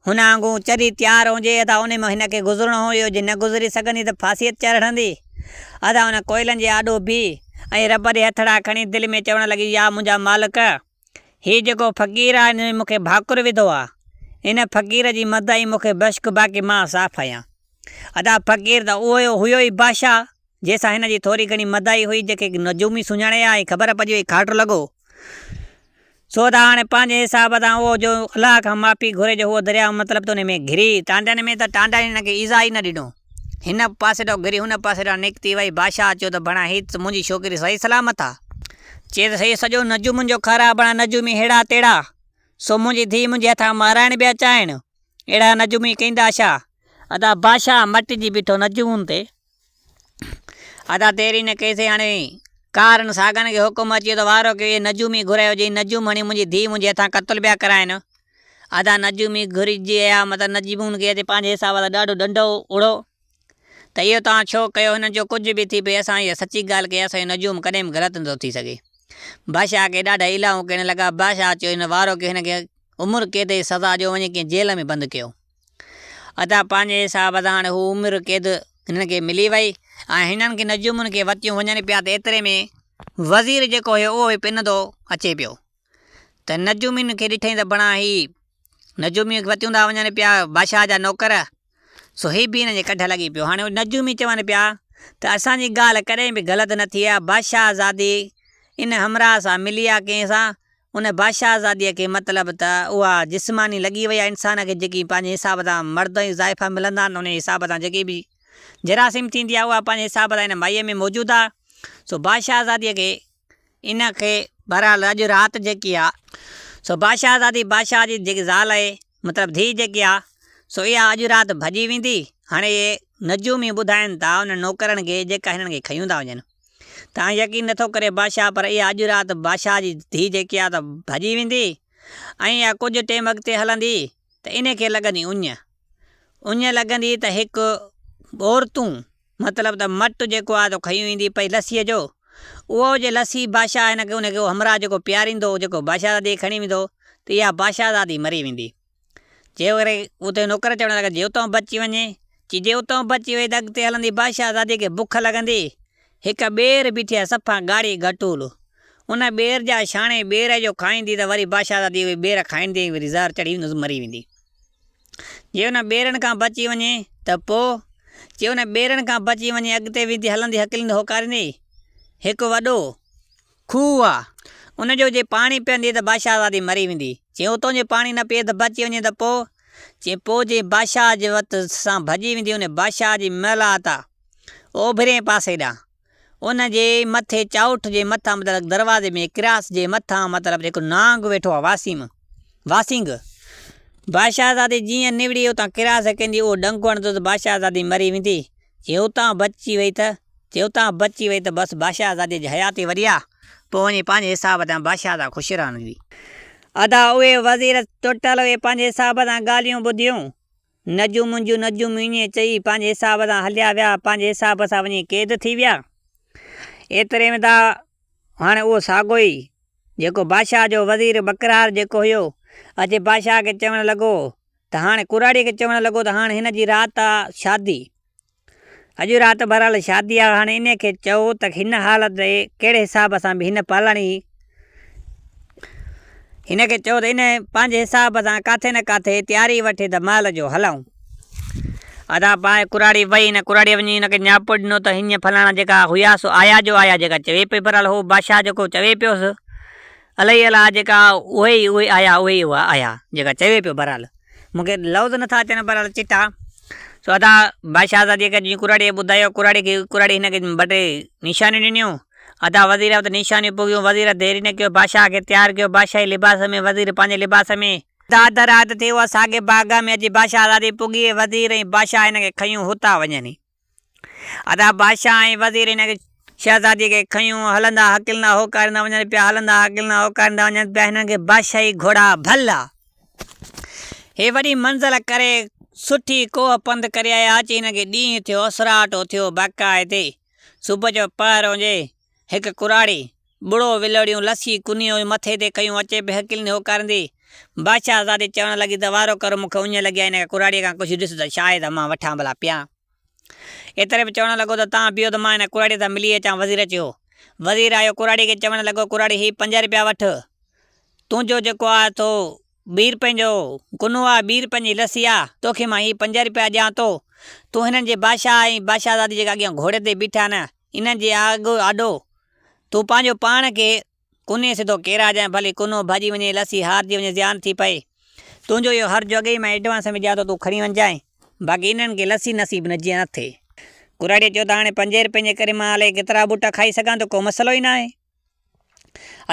هن آنگون چري تيار هجي ادا انهي مان هن کي گذرڻو هيو جي نه گذري سگهندي ته ڦاسيء تي چڙهندي. ادا ان ڪوئلن جي آڏو بيهي ۽ رب ڏي هٿڙا کڻي دل ۾ چوڻ لڳي يا منهنجا مالڪ! هي جيڪو فقير آ ان مون کي ڀاڪر وڌو آ. ان فقير جي مدعي مون کي بشڪ باقي مان صاف آهيان. ادا فقير ته اهو هيو ئي بادشاهه جنهن سان هن جي ٿوري گهڻي مدعي هئي جنهن کي نجومي سڃاڻي ها ۽ خبر پئجي وئي کاٽ لڳو. سو ته هاڻي پنهنجي حساب سان اهو جو الله کان معافي گهري جو هو درياء مطلب ته ان ۾ گهري ٽانڊن ۾ ته ٽانڊن هن کي ايذاء ئي نه ڏنو. هن پاسي ڏانهن گهري هن پاسي ڏانهن نڪتي وئي. بادشاهه چيو ته ڀڻا هي ته منهنجي ڇوڪري صحيح سلامت آ. چي ته هي سڄو نجومن جو خر آ ڀڻا نجومي ههڙا تهڙا سو منهنجي ڌيء منهنجي هٿان مارائڻ پيا چاهين. اهڙا نجومي ڪيندا ڇا؟ ادا بادشاهه مٽجي بيٺو نجومن تي. ادا دير ئي نه ڪئي سي هاڻي ڪارن ساڳن کي حڪم اچي ويو ته وارو ڪيو اهي نجومي گهرايو جي نجوم هڻي منهنجي ڌيء منهنجي هٿان قتل پيا ڪرائين. ادا نجومي گهرجي آيا مطلب نجومن کي اچي پنهنجي حساب سان ڏاڍو ڏنڊو اڙو ته اهو توهان ڇو ڪيو هنن چيو ڪجهه به ٿي پئي اسان اها سچي ڳالهه ڪئي اسان جو نجوم ڪڏهن به غلط نٿو ٿي سگهي. بادشاهه کي ڏاڍا الائون ڪرڻ لڳا بادشاهه چيو هن وارو ڪيو هن کي عمر قيد جي سزا ڏيو وڃي ڪنهن جيل ۾ بند ڪيو. ادا پنهنجي حساب سان هاڻي هو عمر قيد هنن کي ملي وئي ۽ هنن کي نجومن کي وتيون وڃن پيا ته ايتري ۾ وزير جيڪو هيو اهو به پنندو اچي پيو ته نجومين کي ڏٺائين ته بڻا هي نجومين کي وتيون ٿا وڃن پيا بادشاهه جا نوڪر سو هي به هنن جي ڪڍ لڳي پيو هاڻي نجومي چون پيا ته اسان جي ڳالهه ڪڏهن به غلط نه ٿي آهي بادشاهه زادي ان همراهه سان ملي آهي ڪنهن سان ان بادشاهزاديء کي مطلب ته اها جسماني لڳي وئي آهي انسان کي جيڪي پنهنجي حساب سان مرد ۽ زائفا ملندا آهن انهي حساب سان جيڪي به جراثيم ٿيندي آهي اها پنهنجي حساب سان ان مائيء ۾ موجود آهي سو بادشاهزاديء کي ان کي بهرحال اڄ رات جيڪي آهي سو بادشاهزادي بادشاهه جي جيڪي زال آهي مطلب ڌيء جيڪي آهي سو اها اڄ رات ڀڄي ويندي هاڻي اهي نجومي ٻڌائن ٿا انهن نوڪرن کي جيڪا هنن کي کنيون ٿا وڃن. تان يقين نٿو ڪري بادشاهه پر اها اڄ رات بادشاهه جي ڌيء جيڪي آ ته ڀڄي ويندي ۽ اها ڪجهه ٽيم اڳتي هلندي ته انهي کي لڳندي اڃ. اڃ لڳندي ته هڪ عورتون مطلب ته مٽ جيڪو آ ته کنيون ايندي پئي لسيء جو اهو جي لسي بادشاهه هن کي ان کي اهو همراهه جيڪو پياريندو جيڪو بادشاهزادي کي کڻي ويندو ته اها بادشاهزادي مري ويندي. جي وري اتي نوڪر چوڻ لڳا، جي اتان بچي وڃي؟ چي، جي اتان بچي وئي ته اڳتي هلندي بادشاهزادي کي بک لڳندي. هڪ ٻير بيٺي آهي صفا ڳاڙهي گٽول. ان ٻير جا ڇاڻي ٻير جو کائيندي ته وري بادشاهزادي اهي ٻير کائيندي ۽ وري زهر چڙهي ويندس مري ويندي. جي ان ٻيرن کان بچي وڃي ته پوء؟ جي ان ٻيرن کان بچي وڃي اڳتي ويندي هلندي هڪليندي هوڪاريندي هڪ وڏو کوهه آ، ان جو جي پاڻي پيئندي ته بادشاهزادي مري ويندي. چي اتون جي پاڻي نه پيئي ته بچي وڃي ته پوء؟ چي پوء جي بادشاهه جي وت سان ڀڄي ويندي ان بادشاهه جي محلات آ، اوڀرئين پاسي ڏانهن. ان جي مٿي چائوٺ جي مٿان مطلب دروازي ۾ ڪراس جي مٿان مطلب هڪ نانگ ويٺو آ واسيم، واسينگ. بادشاهزادي جيئن نوڙي اتان ڪراس ڪندي اهو ڏنگ هڻندو ته بادشاهزادي مري ويندي. جي اتان بچي وئي ته، جي اتان بچي وئي ته بس بادشاهزاديء جي حياتي وڏي آ، پوء وڃي پنهنجي حساب سان بادشاهه سان خوش رهندي. ادا اهي وزير ٽوٽل اهي پنهنجي حساب سان ڳالهيون ٻڌيون. نجومن جون نجوم ائين چئي پنهنجي حساب سان هليا ويا، پنهنجي حساب سان وڃي قيد ٿي ويا. ايتري ۾ ته هاڻي اهو ساڳو ئي جيڪو بادشاهه جو وزير ٻڪرار جيڪو هيو، اچي بادشاهه کي چوڻ لڳو ته هاڻي ڪراڙي کي چوڻ لڳو ته هاڻي هن جي رات آ شادي. اڄ رات بهرحال شادي آ، هاڻي انهي کي چئو ته هن حالت تي ڪهڙي حساب سان به هن پالڻي هن کي چئو ته انهي پنهنجي حساب سان ڪاٿي نه ڪاٿي تياري وٺي ته مهل جو هلئون. ادا پاء ڪراڙي وئي، هن ڪراڙيء وڃي هن کي نياپو ڏنو ته هينئن فلاڻا جيڪا هيا سو آيا جو آيا جيڪا چوي پئي بهرحال هو بادشاهه جيڪو چوي پيوس الائي الاء جيڪا اهي ئي اهي آيا اهي ئي اها آيا جيڪا چوي پيو بهرحال مون کي لفظ نٿا اچن بهرحال چٽا سو ادا بادشاهزاديء کي جيئن ڪراڙيء ٻڌايو ڪراڙي کي ڪراڙي هن کي ٻه ٽي نشانيون ڏنيون ادا وزير وٽ نشانيون پڳيون وزير دير ئي نه ڪيو بادشاهه کي تيار ڪيو بادشاهي لباس ۾ وزير پنهنجي لباس ۾. اڌ رات ٿي اها ساڳي باغ ۾ اچي بادشاهزادي پڳي وزير ۽ بادشاهه هن کي کنيون هتان وڃن. ادا بادشاهه ۽ وزير هن کي شهزادي کي کنيون هلندا هڪلندا هوڪاريندا وڃن پيا هلندا هڪلندا هوڪاريندا وڃن پيا هنن کي بادشاهي گهوڙا ڀلا هي وڏي منزل ڪري سٺي ڪوهه پنڌ ڪري آيا اچي هنن کي ڏينهن ٿيو اسراٽو ٿيو باقاعدي صبح جو پهر هجي هڪ ڪراڙي ٻڙو ولوڙيون لسي ڪنيون مٿي تي کنيون اچي پئي هڪلندي هوڪاريندي. بادشاهه زادي چوڻ لڳي ته وارو ڪر مون کي اڃ لڳي آهي هن ڪراڙيء کان ڪجهه ڏس ته شايد مان وٺان ڀلا پيان. ايتري ۾ چوڻ لڳو ته تان بيهو ته مان هن ڪراڙيء سان ملي اچان وزير چيو. وزير آيو ڪراڙي کي چوڻ لڳو ڪراڙي هي پنج رپيا وٺ تنهنجو جيڪو آهي سو ٻي رپين جو ڪنو آ ٻي رپين جي لسي آ توکي مان هي پنج رپيا ڏيان ٿو تون هنن جي بادشاهه ۽ بادشاهزادي جيڪا اڳيان گهوڙي تي بيٺا آهن انهن جي آڳ آڏو تون پنهنجو پاڻ کي ڪني سڌو ڪيرائجانء ڀلي ڪنو ڀڄي وڃي لسي هارجي وڃي زيان ٿي پئي تنهنجو اهو هرج اڳي ئي مان ايڊوانس ۾ ڏيان ٿو تون کڻي وڃجانء باقي انهن کي لسي نصيب نه جيئن نه ٿئي. ڪراڙيء چيو ته هاڻي پنجين رپين جي ڪري مان الائي ڪيترا ٻوٽا کائي سگهان ٿو ڪو مسئلو ئي ناهي.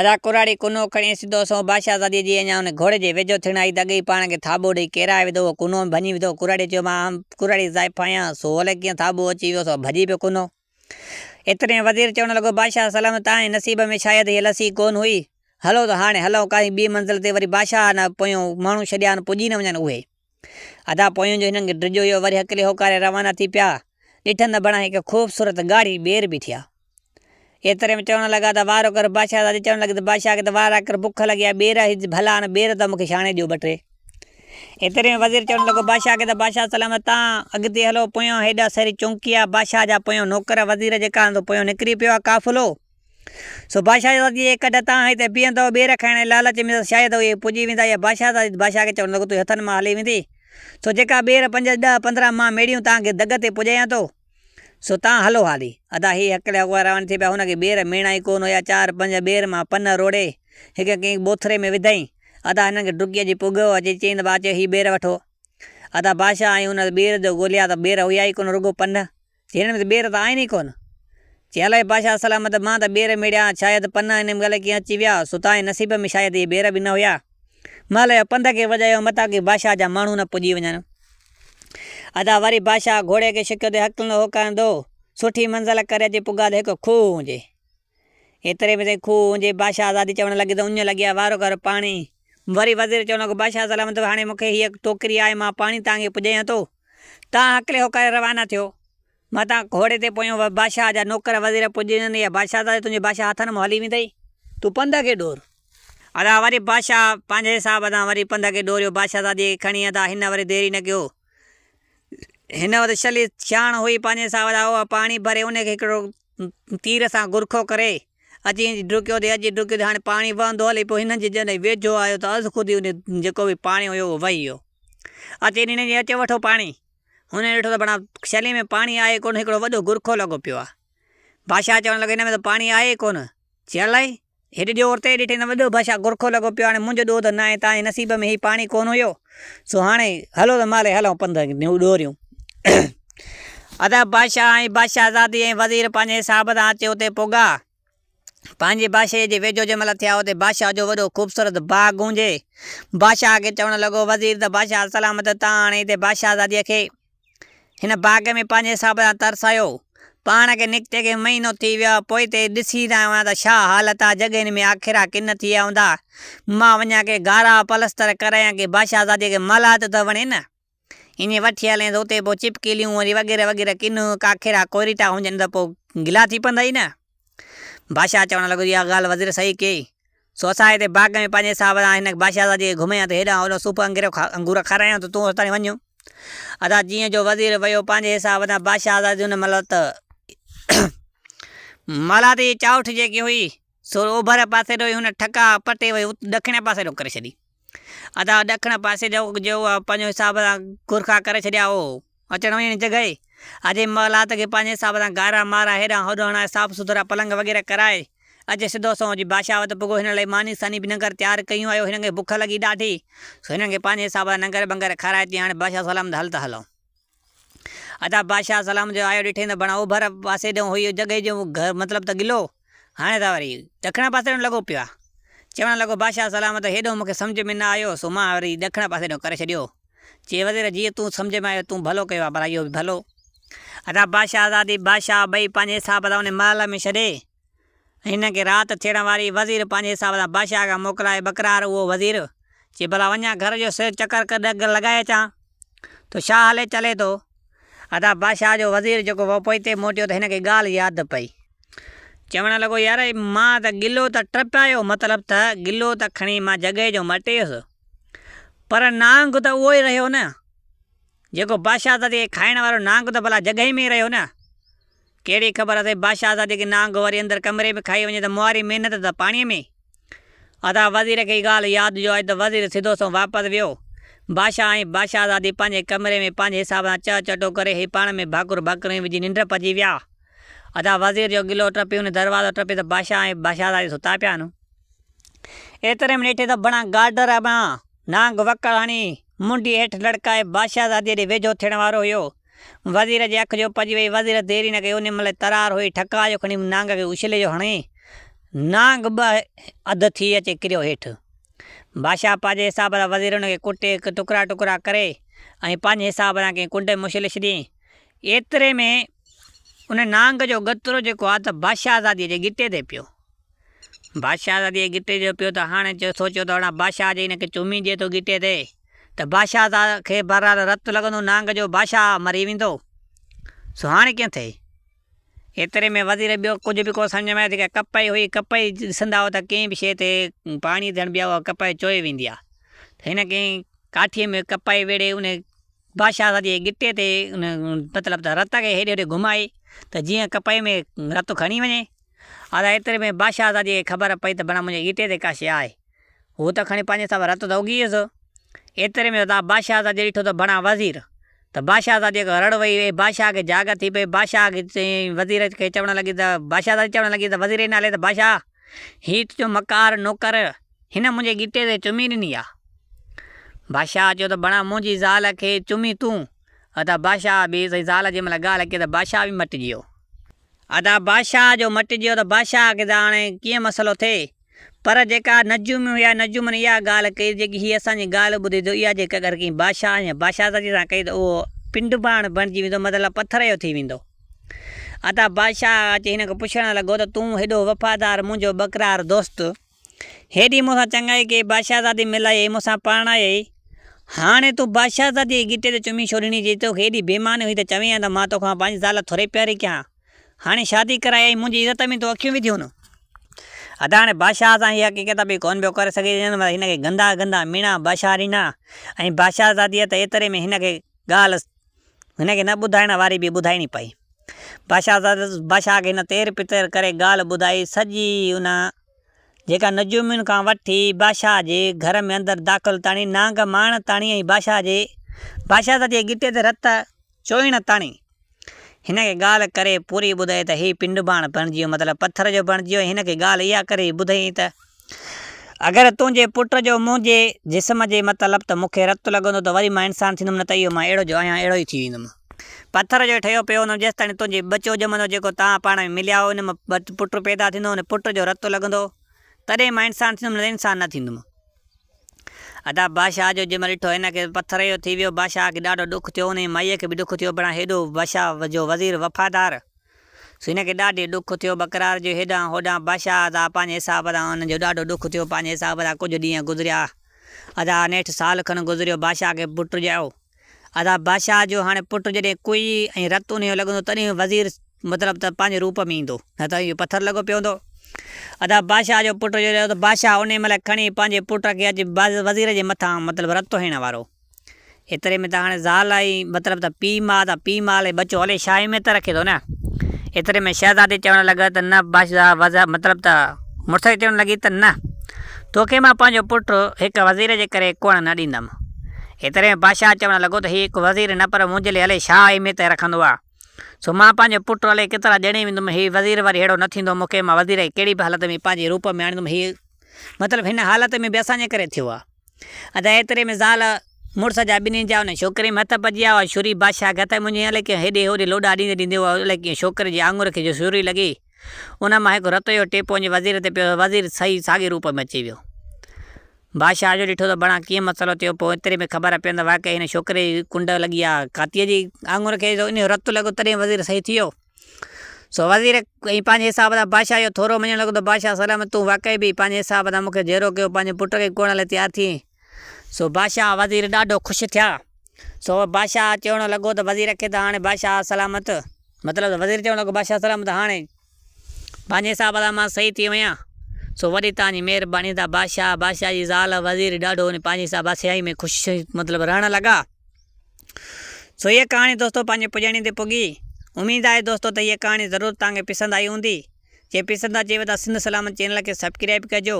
ادا ڪراڙي ڪنو کڻي سڌو سنئون بادشاهزاديء جي اڃا ان گهوڙي جي ويجهو ٿيڻ آئي ته اڳي ئي پاڻ کي ٿاٻو ڏئي ڪيرائي وڌو. اهو ڪنو به ڀڃي وڌو. ڪراڙيء چيو، مان ڪراڙي زائف آهيان، سو الائي ڪيئن ٿاٻو اچي ويو، سو ڀڄي پيو ڪنو. ايتري ۾ وزير چوڻ لڳو، بادشاهه سلامت، توهان جي نصيب ۾ شايد هيء لسي ڪونه هئي. هلو ته هاڻي هلون ڪنهن ٻيء منزل تي، وري بادشاهه نه پويون ماڻهو ڇڏيا آهن، پڄي نه وڃن اهي. ادا پويون جو هنن کي ڊڄ هيو، وري هڪلي هوڪاري روانا ٿي پيا. ڏٺن ته بڻا هڪ خوبصورت ڳاڙهي ٻير بيٺي آ. ايتري ۾ چوڻ لڳا ته وارو ڪر بادشاهزادي چوڻ لڳي ته بادشاهه کي ته وارا ڪر بک لڳي آ ٻير هي ڀلا آهن ٻير ته مون کي ڇاڻي ڏيو ٻه ٽي. ايتري ۾ وزير چوڻ لڳو بادشاهه کي ته بادشاهه سلامت تان اڳتي هلو پويان هيڏا ساري چونڪي آ بادشاهه جا پويان نوڪر وزير جيڪا آهن سو پويان نڪري پيو آ قافلو سو بادشاهزادي جي ڪڍ تان هتي بيهندؤ ٻير کائڻ جي لالچ ۾ ته شايد اهي پڄي ويندا يا بادشاهزادي ته بادشاهه کي چوڻ لڳو تون هٿن مان هلي ويندي سو جيڪا ٻير پنج ڏهه 15 مان ميڙيون تان کي دڳ تي پڄايان ٿو سو تان هلو هالي. ادا هي هڪلي اغوا روان ٿي پيا. هن کي ٻير ميڻا ئي ڪونه هيا. چار پنج ٻير مان پن روڙي هڪ ڪنهن ٻوٿري ۾ وڌائين. ادا هنن کي ڊڪي اچي پڳو. اچي چيائين ته ڀاء چيو هي ٻير وٺو. ادا بادشاهه ۽ هن ٻير جو ڳوليا ته ٻير هيا ئي ڪونه رڳو پن. چي هنن ۾ ته ٻير ته آهن ئي ڪونه. چي الائي بادشاهه سلامت مان ته ٻير ميڙيا شايد پن هن ۾ الائي ڪيئن اچي ويا. سو تان جي نصيب ۾ شايد اهي ٻير به نه هيا. مهل جو پنڌ کي وڄايو متان ڪي بادشاهه جا ماڻهو نه پڄي وڃن. ادا وري بادشاهه گهوڙي کي شڪيو تي هڪلندو هوڪاريندو سٺي منزل ڪري اچي پڳا ته هڪ کوهه هجي. ايتري ۾ سائين کوهه هجي بادشاهه آزادي چوڻ لڳي ته اڃ لڳي آهي وارو ڪر پاڻي. وري وزير چوڻ لڳو بادشاهه سلامت هاڻي مون کي هيء ٽوڪري آهي مان پاڻي توهان کي پڄايان ٿو. توهان هڪلي هوڪاري روانا ٿيو. متان گهوڙي تي پويون بادشاهه جا نوڪر وزير پڄي وڃن يا بادشاهزادي تنهنجي بادشاهه هٿن مان هلي ويندئي. تون پنڌ کي ڏور. ادا وري بادشاهه پنهنجي حساب سان وري پنڌ کي ڏوريو. بادشاهزاديء کي کڻي ادا هن وري دير ئي نه ڪيو. هن وٽ شلي سياڻ هئي پنهنجي حساب سان اها پاڻي ڀري ان کي هڪڙو تير سان گرکو ڪري اچي ڊڪيو ٿي اچي ڊڪيو ٿي هاڻي پاڻي وهندو هلي پيو هنن جي جڏهن ويجهو آيو ته از خود ئي ان جيڪو به پاڻي هيو اهو وهي ويو. اچي ڏني اچو وٺو پاڻي. هن ڏٺو ته بڻا شلي ۾ پاڻي آهي ڪونه، هڪڙو وڏو گرکو لڳو پيو آهي. بادشاهه چوڻ لڳو، هن ۾ ته پاڻي آهي ئي ڪونه. چي الائي، هيڏي ڏيو ورتي، ڏٺئي ته وڏو بادشاهه گرکو لڳو پيو آهي، هاڻي منهنجو ڏوهه ته ناهي، تان جي نصيب ۾ هي پاڻي ڪونه هيو، سو هاڻي هلو ته مالهي هلون پنڌ ڏوريون. ادا بادشاهه ۽ بادشاهزادي ۽ وزير پنهنجي حساب سان اچي اتي پڳا. پنهنجي بادشاهيء جي ويجهو جنهن مهل ٿيا، اتي بادشاهه جو وڏو خوبصورت باغ گونجي. بادشاهه کي چوڻ لڳو، وزير ته بادشاهه سلامت، تان هاڻي هتي بادشاهزاديء کي هن باغ ۾ پنهنجي حساب سان ترسايو. پاڻ کي نڪتي کي مهينو ٿي ويو آهي، پوئتي ڏسي رهيو آهيان ته ڇا حالت آهي، جڳهين ۾ آکيرا ڪن ٿي ويا هوندا. مان وڃان ڪي گارا پلستر ڪرايان، ڪي بادشاهزاديء کي محلات ته وڻي نه. ائين وٺي هلين ته اتي پوء چپڪيليون وري وغيره وغيره ڪن ڪاکيرا ڪوريٽا هجن ته پوء گلا ٿي پوندائي نه. بادشاهه چوڻ لڳو، اها ڳالهه وزير صحيح ڪئي. سو اسان هتي باغ ۾ پنهنجي حساب سان هن بادشاهزاديء کي گهمايان ته هيڏانهن هوڏانهن صوف انگور کارايان ته تون هتان وڃ. ادا جيئن جو وزير ويو پنهنجي حساب سان بادشاهزادي ان مهل ته محلات جي چائوٺ جيڪي هئي سو اوڀر پاسي ڏو هن ٺڪا پٽي وئي ڏکڻ پاسي ڏو ڪري ڇڏي. ادا ڏکڻ پاسي جو پنهنجو حساب سان گرکا ڪري ڇڏيا هو. اچڻ وڃڻ جي جڳهه اجي محلات کي پنهنجي حساب سان گارا مارا هيڏانهن هوڏانهن هڻائي صاف سٿرا پلنگ وغيره ڪرائي اچي سڌو سنئون اچي بادشاهه وٽ پڳو. هنن لاء ماني ساني به ننگر تيار ڪيون آيو. هنن کي بک لڳي ڏاڍي سو هنن کي پنهنجي حساب سان ننگر ٻنگر کارائي چيائين هاڻي بادشاهه سلامت هل ته هلون. ادا بادشاهه سلامت جو آيو ڏٺئين ته بڻا اوڀر پاسي ڏانهن هئي جڳهه جو گهر مطلب ته گلو هاڻي ته وري ڏکڻ پاسي ڏانهن لڳو پيو آهي. چوڻ لڳو بادشاهه سلامت هيڏانهن مون کي سمجهه ۾ نه آيو سو مان وري ڏکڻ پاسي ڏانهن ڪري ڇڏيو. چي وزير جيئن تون سمجهه ۾ آيو تون ڀلو ڪيو آ ڀلا اهو به ڀلو. ادا بادشاهزادي بادشاهه ٻئي پنهنجي حساب سان ان محل ۾ ڇڏي ۽ هنن کي رات ٿيڻ واري وزير پنهنجي حساب سان بادشاهه کان موڪلائي ٻڪرار اهو وزير چي ڀلا وڃان گهر جو سير چڪر ڪڏ لڳائي اچان ٿو شاهه هلي چلي ٿو. ادا بادشاهه جو وزير جيڪو پوئتي موٽيو ته هن کي ڳالهه ياد پئي. چوڻ لڳو يار مان ته گلو ته ٽپايو مطلب ته گلو ته کڻي مان جڳهه جو مٽيس پر نانگ ته اهو ئي رهيو نه، جيڪو بادشاهزادي کي کائڻ وارو نانگ ته ڀلا جڳهه ۾ ئي رهيو نه. ڪهڙي خبر اٿئي بادشاهزادي کي نانگ وري اندر ڪمري ۾ کائي وڃي ته مواري محنت ته پاڻيء ۾. ادا وزير کي ڳالهه ياد جو آئي ته وزير سڌو سنئون واپس ويو. بادشاهه ۽ بادشاهزادي پنهنجي ڪمري ۾ پنهنجي حساب سان چهه چٽو ڪري هي پاڻ ۾ ڀاڪر ڀاڪريون وجهي ننڊ پئجي ويا. ادا وزير جو گلو ٽپي ان دروازو ٽپي ته بادشاهه ۽ بادشاهزادي ستا پيا آهن. ايتري ۾ ڏٺي ته بڻا گاڊر مان نانگ وڪڙ هڻي منڍي هيٺ لڙڪائي بادشاهزاديء ڏي ويجهو ٿيڻ وارو هيو. وزير جي اک جو پئجي وئي. وزير دير ئي نه ڪئي، انهيء مهل ترار هئي، ٺڪاء جو کڻي نانگ کي اڇلي جو هڻي، نانگ ٻه اڌ ٿي اچي ڪريو هيٺ. بادشاهه پنهنجي حساب سان وزير ان کي ڪٽي ٽڪرا ٽڪرا ڪري ۽ پنهنجي حساب سان ڪنهن ڪنڊ ۾ اڇلي ڇڏيائين. ايتري ۾ ان نانگ جو ڳترو جيڪو آ ته بادشاهزاديء جي ڳٽي تي پيو. بادشاهزاديء جي ڳٽي تي پيو ته هاڻي سوچيو ته هاڻي بادشاهه جي هن کي چمي ڏئي ٿو ڳٽي تي ته بادشاهه کي بهرحال رت لڳندو نانگ جو بادشاهه مري ويندو سو هاڻي ڪيئن ٿئي؟ ايتري ۾ وزير ٻيو ڪجهه به ڪونه سمجهه ۾ آيو جيڪا ڪپهه هئي ڪپهه ڏسندا هئا ته ڪنهن به شيء تي پاڻي ٿيڻ به اها ڪپهه چوئي ويندي آهي ته هن ڪنهن ڪاٺيء ۾ ڪپهه ويڙهي ان بادشاهزاديء جي ڳٽي تي ان مطلب ته رت کي هيڏي هوڏي گهمائي ته جيئن ڪپهه ۾ رت کڻي وڃي. ادا ايتري ۾ بادشاهزاديء کي خبر پئي ته بڻا منهنجي ڳٽي تي ڪا شيء آهي. هو ته کڻي پنهنجي حساب رت ته اگهي ويس. ايتري ۾ ادا بادشاهزاديء ڏٺو ته بڻا وزير ته بادشاهزاديء کي رڙ وئي ۽ بادشاهه کي جاڳ ٿي پئي. بادشاهه کي چيائين وزير کي چوڻ لڳي ته بادشاهزادي چوڻ لڳي ته وزير جي نالي ته بادشاهه هي تنهنجو مڪار نوڪر هن منهنجي ڳٽي تي چمي ڏني آ. بادشاهه چيو ته بڻا منهنجي زال کي چمي تون. ادا بادشاهه به سائين زال جنهن مهل ڳالهه ڪئي ته بادشاهه به مٽجي ويو. ادا بادشاهه جو مٽجي ويو ته بادشاهه کي ته هاڻي ڪيئن مسئلو ٿئي. پر جيڪا نجومي هيا نجومن اها ڳالهه ڪئي ته جيڪي هي اسان جي ڳالهه ٻڌي ٿو اها جيڪا اگر ڪنهن بادشاهه يا بادشاهزادي سان ڪئي ته اهو پنڊپاڻ بڻجي ويندو مطلب پٿر جو ٿي ويندو. ادا بادشاهه اچي هن کان پڇڻ لڳو ته تون هيڏو وفادار منهنجو ٻڪرار دوست هيڏي مون سان چڱائي ڪئي، بادشاهزادي ملائي، مون سان پرڻايئي، هاڻي تون بادشاهزاديء جي ڳٽي تي چمي ڇو ڏني، جي توکي ايڏي بيماني هئي ته چوين ها ته مان توکان پنهنجي زال ٿوري پياري ڪيان ها، هاڻي شادي ڪرائي ۽ منهنجي عزت ۾ تو اکيون وڌيون. ادا هاڻي بادشاهه سان هيء حقيقت به ڪونه پيو ڪري سگهي، ڄڻ هن کي گندا گندا ميڻا بادشاهه ڏنا ۽ بادشاهزاديء ته ايتري ۾ هن کي ڳالهه هن کي نه ٻڌائڻ واري به ٻڌائڻي پئي. بادشاهه کي هن تير پتير ڪري ڳالهه ٻڌائي، سڄي ان جيڪا نجومين کان وٺي بادشاهه جي گهر ۾ اندر داخل تاڻي، نانگ ماڻ تاڻي ۽ بادشاهه جي بادشاهزاديء جي ڳٽي تي رت چوئڻ تاڻي. هن کي ڳالهه ڪري پوري ٻڌائي ته هي پنڊپاڻ بڻجي ويو مطلب پٿر جو بڻجي ويو ۽ هن کي ڳالهه اها ڪري ٻڌائين ته اگر تنهنجي پٽ جو منهنجي جسم جي مطلب ته مون کي رت لڳندو ته وري مان انسان ٿيندم نه ته اهو مان اهڙو جو آهيان اهڙو ئي ٿي ويندم. پٿر جو ٺهيو پيو هوندم جيستائين تنهنجي ٻچو ڄمندو جيڪو توهان پاڻ ۾ مليا هئو ان مان پٽ پيدا ٿيندو ان پٽ جو رت لڳندو تڏهن مان انسان ٿيندم نه ته انسان نه ٿيندم. ادا بادشاهه جو جنهن مهل ڏٺو هن کي پٿر جو ٿي ويو بادشاهه کي ڏاڍو ڏک ٿيو انهي مائيء کي به ڏک ٿيو بڻا هيڏو بادشاهه جو وزير وفادار سو هن کي ڏاڍي ڏک ٿيو ٻڪرار جو هيڏانهن هوڏانهن بادشاهه ادا پنهنجي حساب سان هن جو ڏاڍو ڏک ٿيو پنهنجي حساب سان ڪجهه ڏينهن گذريا ادا نيٺ سال کن گذريو بادشاهه کي پٽ ڄائو ادا بادشاهه جو هاڻي پٽ جڏهن ڪوئي ۽ رت انهيء جو لڳندو تڏهن وزير مطلب ته پنهنجي روپ ۾ ايندو نه ته اهو پٿر لڳو پيو هوندو. ادا بادشاهه جو پٽ جو چيو ته بادشاهه انهي مهل کڻي پنهنجي پٽ کي اچ وزير جي مٿان مطلب رت هڻڻ وارو. ايتري ۾ ته هاڻي زال ۽ مطلب ته پيء ماء ته پيء ماء لئي ٻچو الئي ڇا اهميت رکي ٿو نه. ايتري ۾ شهزادي چوڻ لڳ ته نه بادشاهه مطلب ته مڙس کي چوڻ لڳي ته نه توکي مان پنهنجو پٽ هڪ وزير جي ڪري ڪونه نه ڏيندم. ايتري ۾ بادشاهه چوڻ لڳو ته هي هڪ وزير نه پر منهنجي لئي الئي ڇا اهميت رکندو آ. سو مان پنهنجو پٽ الائي ڪيترا ڄڻي ويندم، هي وزير وري اهڙو نه ٿيندو مون کي، مان وزير کي ڪهڙي به حالت ۾ پنهنجي روپ ۾ آڻيندم، هي مطلب هن حالت ۾ به اسان جي ڪري ٿيو آ. ادا ايتري ۾ زال مڙس جا ٻنهي جا ان ڇوڪري ۾ هٿ پئجي ويا، اها ڇري بادشاهه کي هٿ ۾ هئي، الائي ڪيئن هيڏي هوڏي لوڏا ڏيندي ڏيندي اها الائي ڪيئن ڇوڪري جي آڱر کي جو ڇري لڳي، ان مان هڪ رت جو ٽيپو وڃي وزير تي پيو، وزير صحيح ساڳي روپ ۾ اچي ويو. بادشاهه جو ڏٺو ته بڻا ڪيئن مسئلو ٿيو، پوء ايتري ۾ خبر پين ته واقعي هن ڇوڪري جي ڪنڊ لڳي آ، ڪاتيء جي آڱر کي جو انهيء رت لڳو تڏهن وزير صحيح ٿي ويو. سو وزير ائين پنهنجي حساب سان بادشاهه جو ٿورو مڃڻ لڳو ته بادشاهه سلامت تون واقعي به پنهنجي حساب سان مون کي جهڙو ڪيو پنهنجي پٽ کي ڪوڙڻ لاء تيار ٿئين. سو بادشاهه وزير ڏاڍو خوش ٿيا. سو بادشاهه چوڻ لڳو ته وزير کي ته هاڻي بادشاهه سلامت مطلب ته وزير چوڻ لڳو بادشاهه سلامت هاڻي پنهنجي حساب سان مان صحيح ٿي ويان، سو وڏي توهان جي مهرباني ته بادشاهه، بادشاهه جي زال، وزير ڏاڍو ان پنهنجي حساب بادشاهي ۾ خوش مطلب رهڻ لڳا. سو هيء ڪهاڻي دوستو پنهنجي پڄاڻي تي پڳي. اميد آهي دوستو ته هيء ڪهاڻي ضرور توهان کي پسند آئي هوندي. جي پسند اچيو ته سنڌ سلامت چينل کي سبڪرائيب ڪجو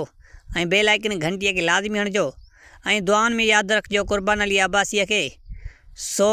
۽ بيل آئيڪن گهنٽيء کي لازمي هڻجو ۽ دعائن ۾ ياد رکجو قربان علي عباسيء کي. سو.